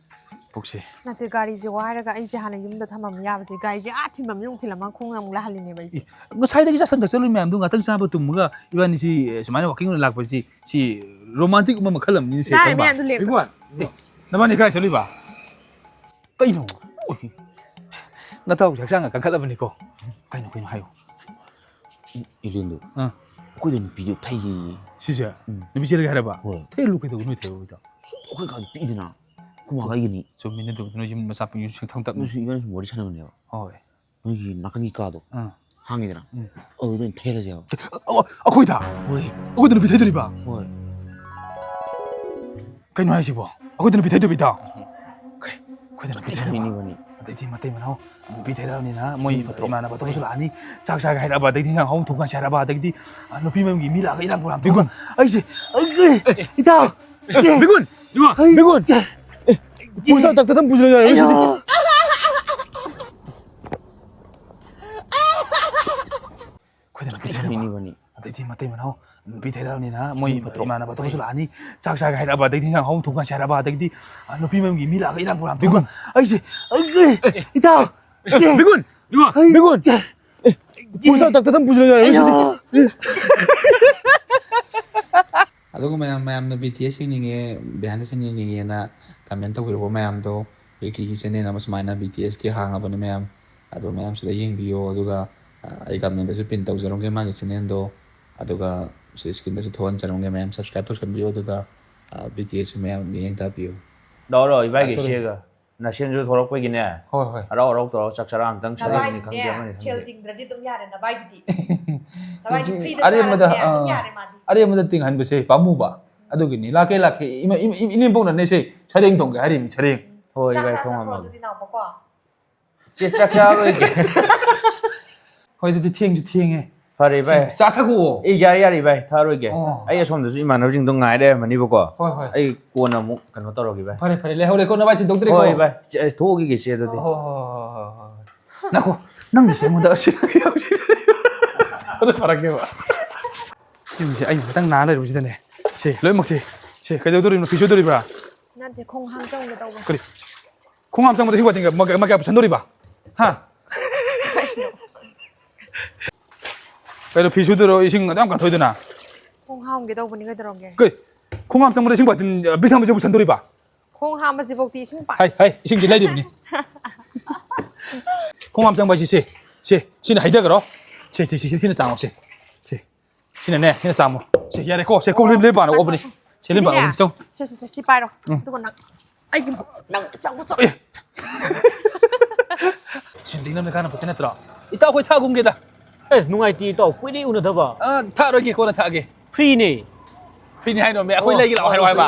ꯄꯨꯛꯁꯦ꯫ ꯅꯠꯇꯦ, ꯒꯥꯔꯤꯁꯦ ꯋꯥꯏꯔꯒ ꯑꯩꯁꯦ ꯍꯥꯟꯅ ꯌꯨꯝꯗ ꯊꯝꯃꯝ ꯌꯥꯕꯁꯦ, ꯒꯥꯔꯤꯁꯦ ꯑꯥ ꯊꯤꯟꯐꯝ ꯑꯃꯨꯛ ꯊꯤꯜꯂꯝꯃꯒ ꯈꯣꯡꯅ ꯑꯃꯨꯛ ꯂꯥꯛꯍꯜꯂꯤꯅꯦꯕ ꯑꯩꯁꯦ꯫ ꯑꯦ, ꯉꯁꯥꯏꯗꯒꯤ ꯆꯥꯁꯟ ꯊꯛꯆꯜꯂꯨꯏ ꯃꯌꯥꯝꯗꯣ ꯉꯥꯛꯇꯪ ꯆꯥꯕ ꯇꯨꯝꯃꯒ ꯏꯕꯥꯅꯤꯁꯤ, ꯑꯦ, ꯁꯨꯃꯥꯏꯅ ꯋꯥꯀꯤꯡ ꯑꯣꯏꯅ ꯂꯥꯛꯄꯁꯤ, ꯁꯤ ꯔꯣꯃꯥꯟꯇꯤꯛ ꯑꯃ ꯃꯈꯜ ꯑꯃꯅꯤꯅꯦ ꯁꯦ, ꯆꯥꯔꯤꯕ ꯈꯪꯕ? ꯃꯌꯥꯝꯗꯣ ꯂꯦꯝꯕ꯭ꯔꯣ? ꯔꯤꯡꯒꯣꯟ, ꯑꯦ, ꯅꯕꯥꯅꯤ ꯀꯥꯏ ꯆꯠꯂꯨꯏꯕ? ꯀꯩꯅꯣ? ꯑꯣꯏ, ꯅꯇꯥꯎꯁꯦ ꯍꯛꯆꯥꯡꯒ ꯀꯟꯈꯠꯂꯕꯅꯤꯀꯣ꯫ ꯀꯩꯅꯣ, ꯀꯩꯅꯣ ꯍꯥꯏꯌꯨ꯫ ꯏꯂꯦꯟꯗꯣ, ꯑꯥ꯫ ꯑꯩꯈꯣꯏꯗ ꯅꯨꯄꯤꯗꯣ ꯊꯩꯌꯦ꯫ ꯁꯤꯁꯦ? ꯎꯝ꯫ ꯅꯨꯄꯤ ꯆꯦꯜꯂꯒꯦ ꯍꯥꯏꯔꯕ? ꯍꯣꯏ꯫ ꯊꯩꯍꯜꯂꯨ ꯀꯩꯗꯧꯕ ꯅꯣꯏ ꯊꯩꯍꯜꯂꯨ ꯍꯣꯏꯗ? ꯁꯨꯝ ꯑꯩꯈꯣꯏ ꯀꯥꯟ ꯄꯤꯛꯏꯗꯅ꯫ ꯑꯩꯈꯣꯏ ꯃꯥꯒ ꯑꯩꯒꯅꯤ꯫ ꯆꯨꯝꯃꯤꯅꯦ ꯑꯗꯨꯕꯨꯗꯤ, ꯅꯣꯏ ꯌꯨꯝ ꯃꯆꯥ ꯄꯤꯛꯏꯁꯨ ꯁꯦꯡꯊꯝ ꯇꯞꯅ꯫ ꯅꯣꯏꯁꯨ ꯏꯕꯥꯅꯤ ꯁꯨꯝ ꯋꯥꯔꯤ ꯁꯥꯟꯅꯕꯅꯦꯕ꯫ ꯍꯣꯏ꯫ ꯅꯣꯏꯒꯤ ꯅꯥꯀꯟꯒꯤ ꯀꯥꯗꯣ ꯑꯥ꯫ ꯍꯥꯡꯉꯤꯗꯅ? ꯎꯝ꯫ ꯑꯗꯨꯗ ꯑꯣꯏꯅ ꯊꯩꯍꯜꯂꯁꯦꯕ꯫ ꯑ-, ꯑ-, ꯑꯩꯈꯣꯏꯗ? ꯍꯣꯏ꯫ ꯑꯩꯈꯣꯏꯗ ꯅꯨꯄꯤ ꯊꯩꯗꯣꯔꯤꯕ? ꯍꯣꯏ꯫ ꯀꯩꯅꯣ ꯍꯥꯏꯁꯤꯕꯣ? ꯑꯩꯈꯣꯏꯗ ꯅꯨꯄꯤ ꯊꯩꯗꯣꯔꯤꯕ ꯏꯇꯥꯎ? ꯀꯩ, ꯑꯩꯈꯣꯏꯗ ꯅꯨꯄꯤ ꯊꯩꯗꯣꯔꯤꯕ? ꯁꯥꯎꯅꯤꯡꯉꯤꯕꯅꯤ꯫ ꯑꯗꯩꯗꯤ ꯃꯇꯩ ꯃꯅꯥꯎ ꯅꯨꯄꯤ ꯊꯩꯔꯛꯑꯕꯅꯤꯅ ꯃꯣꯏ ꯏꯃꯥꯟꯅꯕ ꯑꯇꯣꯞꯄꯁꯨ ꯂꯥꯛꯑꯅꯤ꯫ ꯆꯥꯛ ꯆꯥꯒꯦ ꯍꯥꯏꯔꯛꯑꯕ, ꯑꯗꯩꯗꯤ ꯏꯟꯁꯥꯡ ꯑꯍꯥꯎꯕ ꯊꯣꯡ ꯀꯥꯟꯁꯦ ꯍꯥꯏꯔꯛꯑꯕ, ꯑꯗꯒꯤꯗꯤ, ꯑ, ꯅꯨꯄꯤ ꯃꯌꯨꯝꯒꯤ ꯃꯤ ꯂꯥꯛꯑꯒ ꯏꯔꯥꯡ ꯄꯔꯥꯡ ꯇꯧꯕ꯫ ꯕꯤꯒꯨꯟ! ꯑꯩꯁꯦ, ꯑꯩ, ꯑꯩ, ꯏꯇꯥꯎ! ꯑꯦ, ꯕꯤꯒꯨꯟ! ꯏꯃꯥ, ꯑꯩ, ꯕꯤꯒꯨꯟ! ꯑꯦ, ꯑꯦ, ꯄꯨꯔꯤꯁꯇ ꯗꯥꯛꯇꯔꯗ ꯑꯃ ꯄꯨꯁꯤꯜꯂꯒ ꯌꯥꯔꯣꯏ ꯁꯤꯗꯤ꯫ ꯑꯩꯌꯥ! ꯑꯩꯈꯣꯏꯗ ꯅꯨꯄꯤ ꯊꯩꯔꯛꯑꯕ꯫ ꯁꯤꯅꯤꯕꯅꯤ꯫ ꯑꯗꯩꯗꯤ ꯃꯇꯩ ꯃꯅꯥꯎ ꯅꯨꯄꯤ ꯊꯩꯔꯛꯑꯕꯅꯤꯅ ꯃꯣꯏ ꯏꯃꯥꯟꯅꯕ ꯑꯇꯣꯞꯄꯁꯨ ꯂꯥꯛꯑꯅꯤ꯫ ꯆꯥꯛ ꯆꯥꯒꯦ ꯍꯥꯏꯔꯛꯑꯕ, ꯑꯗꯩꯗꯤ ꯏꯟꯁꯥꯡ ꯑꯍꯥꯎꯕ ꯊꯣꯡ ꯀꯥꯟꯁꯦ ꯍꯥꯏꯔꯛꯑꯕ, ꯑꯗꯒꯤꯗꯤ, ꯑ, ꯅꯨꯄꯤ ꯃꯌꯨꯝꯒꯤ ꯃꯤ ꯂꯥꯛꯑꯒ ꯏꯔꯥꯡ ꯄꯔꯥꯡ ꯇꯧꯕ꯫ ꯕꯤꯒꯨꯟ! ꯑꯩꯁꯦ, ꯑꯩ, ꯑꯦ, ꯏꯇꯥꯎ! ꯑꯦ, ꯑꯦ, ꯕꯤꯒꯨꯟ! ꯏꯃꯥ, ꯑꯩ, ꯕꯤꯒꯨꯟ! ꯑꯦ, ꯑꯦ, ꯄꯨꯔꯤꯁꯇ ꯗꯥꯛꯇꯔꯗ ꯑꯃ ꯄꯨꯁꯤꯜꯂꯒ ꯌꯥꯔꯣꯏ ꯁꯤꯗꯤ꯫ ꯑꯩꯌꯥ! ꯑꯗꯨꯒ ꯃꯌꯥꯝ, ꯃꯌꯥꯝꯅ ꯕꯤ ꯇꯤ ꯑꯦꯁ ꯌꯦꯡꯅꯤꯡꯉꯦ, ꯕꯤꯍꯥꯏꯟꯗ ꯁꯤꯟ ꯌꯦꯡꯅꯤꯡꯉꯦꯅ ꯀꯃꯦꯟ ꯇꯧꯕꯤꯔꯛꯄ ꯃꯌꯥꯝꯗꯣ, ꯔꯤꯀꯤꯒꯤ ꯆꯦꯅꯦꯜ ꯑꯃ ꯁꯨꯃꯥꯏꯅ ꯕꯤ ꯇꯤ ꯑꯦꯁꯀꯤ ꯍꯥꯡꯉꯕꯅꯦ ꯃꯌꯥꯝ꯫ ꯑꯗꯣ ꯃꯌꯥꯝ ꯁꯤꯗ ꯌꯦꯡꯕꯤꯌꯣ, ꯑꯗꯨꯒ, ꯑ, ꯑꯩ ꯀꯃꯦꯟꯗꯁꯨ ꯄꯤꯟ ꯇꯧꯖꯔꯝꯒꯦ ꯃꯥꯒꯤ ꯆꯦꯅꯦꯜꯗꯣ, ꯑꯗꯨꯒ ꯁꯤ ꯁ꯭ꯀ꯭ꯔꯤꯟꯗꯁꯨ ꯊꯣꯛꯍꯟꯖꯔꯝꯒꯦ ꯃꯌꯥꯝ, ꯁꯕꯁꯀ꯭ꯔꯥꯏꯕ ꯇꯧꯁꯟꯕꯤꯌꯨ, ꯑꯗꯨꯒ, ꯑ, ꯕꯤ ꯇꯤ ꯑꯦꯁꯁꯨ ꯃꯌꯥꯝ ꯌꯦꯡ ꯇꯥꯕꯤꯌꯨ꯫ ꯂꯥꯛꯑꯣ, ꯂꯥꯛꯑꯣ, ꯏꯕꯥꯏꯒꯤ ꯂꯥꯛꯇꯣꯔꯦ꯫ ꯏꯆꯦꯒ ꯅꯁꯦꯟꯁꯨ ꯊꯣꯛꯂꯛꯄꯒꯤꯅꯦ꯫ ꯍꯣꯏ, ꯍꯣꯏ꯫ ꯍꯔꯥꯎ ꯍꯔꯥꯎ ꯇꯧꯔꯒ ꯆꯥꯛ ꯆꯔꯥ ꯑꯝꯇꯪ ꯆꯥꯃꯤꯟꯅꯅꯤ ꯈꯪꯗꯦ, ꯅꯕꯥꯏꯗꯤꯅꯦ, ꯑꯃꯅꯤ ꯁꯦꯜ ꯈꯪꯗꯦ꯫ ꯇꯤꯡꯗ꯭ꯔꯗꯤ ꯑꯗꯨꯝ ꯌꯥꯔꯦ ꯅꯕꯥꯏꯒꯤꯗꯤ꯫ ꯅꯕꯥꯏꯗꯤ ꯍꯧꯖꯤꯛ ꯐ꯭ꯔꯤꯗ ꯑꯔꯦꯝꯕꯗ, ꯆꯥꯔꯗꯤꯅꯦ ꯑꯗꯨꯝ ꯑꯥ, ꯌꯥꯔꯦ ꯃꯥꯗꯤ꯫ ꯑꯔꯦꯝꯕꯗ ꯇꯤꯡꯍꯟꯕꯁꯦ ꯄꯥꯝꯃꯨꯕ꯫ ꯑꯗꯨꯒꯤꯅꯤ꯫ ꯂꯥꯛꯀꯦ, ꯂꯥꯛꯀꯦ꯫ ꯏꯃ-, ꯏꯃ-, ꯏꯃ-, ꯏꯅꯦꯝꯄꯣꯛꯅꯅꯦ ꯁꯦ ꯁꯔꯦꯡ ꯊꯣꯡꯒꯦ ꯍꯥꯏꯔꯤꯕꯅꯤ, ꯁꯔꯦꯡ꯫ ꯍꯣꯏ, ꯆꯥꯛ ꯏꯕꯥꯏ, ꯆꯥ ꯊꯣꯡ ꯆꯥꯊꯣꯛꯑꯣ ꯍꯥꯝꯃꯒꯦ꯫ ꯑꯗꯨꯗꯤ ꯅꯥꯎꯕꯀꯣ꯫ ꯆꯦ, ꯆꯥꯛ ꯆꯥꯔꯣꯏꯒꯦ꯫ ꯍꯣꯏ, ꯑꯗꯨꯗꯤ ꯊꯦꯡꯁꯨ ꯊꯦꯡꯉꯦ꯫ ꯐꯔꯦ, ꯏꯕꯥꯏ꯫ ꯆꯥ ꯊꯛꯈꯨꯑꯣ꯫ ꯑꯦ, ꯌꯥꯔꯦ, ꯌꯥꯔꯦ, ꯏꯕꯥꯏ, ꯊꯛꯑꯔꯣꯏꯒꯦ꯫ ꯑꯣ꯫ ꯑꯩ ꯑꯁꯣꯝꯗꯁꯨ ꯏꯃꯥꯟꯅꯕꯁꯤꯡꯗꯣ ꯉꯥꯏ ꯂꯩꯔꯝꯃꯅꯤꯕꯀꯣ꯫ ꯍꯣꯏ, ꯍꯣꯏ꯫ ꯑꯩ ꯀꯣꯟꯅ ꯑꯃꯨꯛ ꯀꯩꯅꯣ ꯇꯧꯔꯒꯦ, ꯏꯕꯥꯏ꯫ ꯐꯔꯦ, ꯐꯔꯦ, ꯂꯩꯍꯧꯔꯦꯀꯣ, ꯅꯕꯥꯏ ꯊꯤꯟꯗꯣꯛꯇ꯭ꯔꯦꯀꯣ꯫ ꯍꯣꯏ, ꯏꯕꯥꯏ꯫ ꯆꯦ, ꯑꯩ ꯊꯣꯛꯎꯈꯤꯒꯦ, ꯆꯦ, ꯑꯗꯨꯗꯤ꯫ ꯍꯣꯏ, ꯍꯣꯏ, ꯍꯣꯏ, ꯍꯣꯏ, ꯍꯣꯏ꯫ ꯅꯥꯈꯣ, ꯅꯪꯒꯤꯁꯦ ꯑꯩꯉꯣꯟꯗ ꯑꯁꯤ-, ꯑꯗꯨ ꯐꯔꯛꯅꯦꯕ꯫ ꯌꯨꯝꯁꯦ ꯑꯩꯅ ꯈꯤꯇꯪ ꯅꯥ ꯂꯩꯔꯨꯕꯁꯤꯗꯅꯦ꯫ ꯁꯦ, ꯂꯣꯏꯅꯃꯛꯁꯦ꯫ ꯁꯦ, ꯀꯩꯗꯧꯗꯣꯔꯤꯕꯅꯣ? ꯐꯤ ꯁꯨꯗꯣꯔꯤꯕ꯭ꯔꯥ? ꯅꯠꯇꯦ, ꯈꯣꯡ ꯍꯥꯝ ꯆꯪꯒꯦ ꯇꯧꯕ꯫ ꯀꯔꯤ? ꯈꯣꯡ ꯍꯥꯝ ꯆꯪꯕꯗ ꯏꯁꯤꯡ ꯕꯥꯇꯤꯟꯒ ꯃ-, ꯃ-, ꯀꯌꯥ ꯄꯨꯁꯟꯗꯣꯔꯤꯕ? ꯍꯥ? ꯀꯩꯅꯣ, ꯐꯤ ꯁꯨꯗꯣꯏꯔꯣ? ꯏꯁꯤꯡ ꯑꯗꯨ ꯌꯥꯝ ꯀꯟꯊꯣꯏꯗꯨꯅ? ꯈꯣꯡ ꯍꯥꯝꯒꯦ ꯇꯧꯕꯅꯤ, ꯀꯩꯗꯧꯔꯒꯦ? ꯀꯩ? ꯈꯣꯡ ꯍꯥꯝ ꯆꯪꯕꯗ ꯏꯁꯤꯡ ꯕꯥꯇꯤꯟ, ꯑ, ꯕꯤꯛ ꯊꯝꯕꯁꯦ ꯄꯨꯁꯟꯗꯣꯔꯤꯕ? ꯈꯣꯡ ꯍꯥꯝꯕꯁꯤꯐꯧꯗꯤ ꯏꯁꯤꯡ ꯄꯥꯏ-, ꯍꯩ, ꯍꯩ, ꯏꯁꯤꯡꯗꯤ ꯂꯩꯔꯤꯕꯅꯤ꯫ ꯈꯣꯡ ꯍꯥꯝ ꯆꯪꯕ ꯍꯥꯏꯁꯤ ꯁꯤ, ꯁꯤ, ꯁꯤꯅ ꯍꯩꯊꯈ꯭ꯔꯣ꯫ ꯁꯤ, ꯁꯤ, ꯁꯤ, ꯁꯤ, ꯁꯤꯅ ꯆꯥꯝꯃꯣ, ꯁꯤ, ꯁꯤ꯫ ꯁꯤꯅꯅꯦ, ꯁꯤꯅ ꯆꯥꯝꯃꯣ꯫ ꯁꯤ, ꯌꯥꯔꯦꯀꯣ, ꯁꯤ ꯀꯣꯜ ꯂꯤꯛ ꯂꯣꯏ ꯄꯥꯅ ꯑꯣꯛꯄꯅꯤ꯫ ꯁꯤ ꯂꯣꯏ ꯄꯥꯅ ꯁꯤꯗꯤꯅꯦ, ꯑꯣꯛꯄꯅꯤ, ꯆꯪ꯫ ꯁꯦ, ꯁꯦ, ꯁꯦ, ꯁꯤ ꯄꯥꯏꯔꯣ꯫ ꯎꯝ꯫ ꯑꯗꯨꯒ ꯅꯪ, ꯑꯩꯒꯤ, ꯅꯪ ꯆꯪꯉꯣ, ꯆꯪꯉꯣ꯫ ꯑꯦ꯫ ꯁꯦꯟ ꯇꯤꯡꯅꯕꯅꯦ ꯀꯥꯟꯅ ꯄꯣꯠꯇꯦ ꯅꯠꯇ꯭ꯔꯣ? ꯏꯇꯥꯎ, ꯑꯩꯈꯣꯏ ꯊꯥꯒꯨꯝꯒꯦꯗ꯫ ꯑꯦ, ꯅꯨꯡꯉꯥꯏꯇꯦ ꯏꯇꯥꯎ, ꯀꯨꯏꯔꯦ ꯎꯅꯗꯕ꯫ ꯑ, ꯊꯛꯑꯔꯣꯏꯒꯦ, ꯀꯣꯟꯅ ꯊꯛꯑꯒꯦ꯫ ꯐ꯭ꯔꯤꯅꯦ꯫ ꯐ꯭ꯔꯤꯅꯤ ꯍꯥꯏꯅꯣꯃꯦ, ꯑꯩꯈꯣꯏ ꯑꯣ, ꯂꯩꯒꯦ ꯂꯥꯛꯑꯣ ꯍꯥꯏꯔꯣ ꯍꯥꯏꯕ?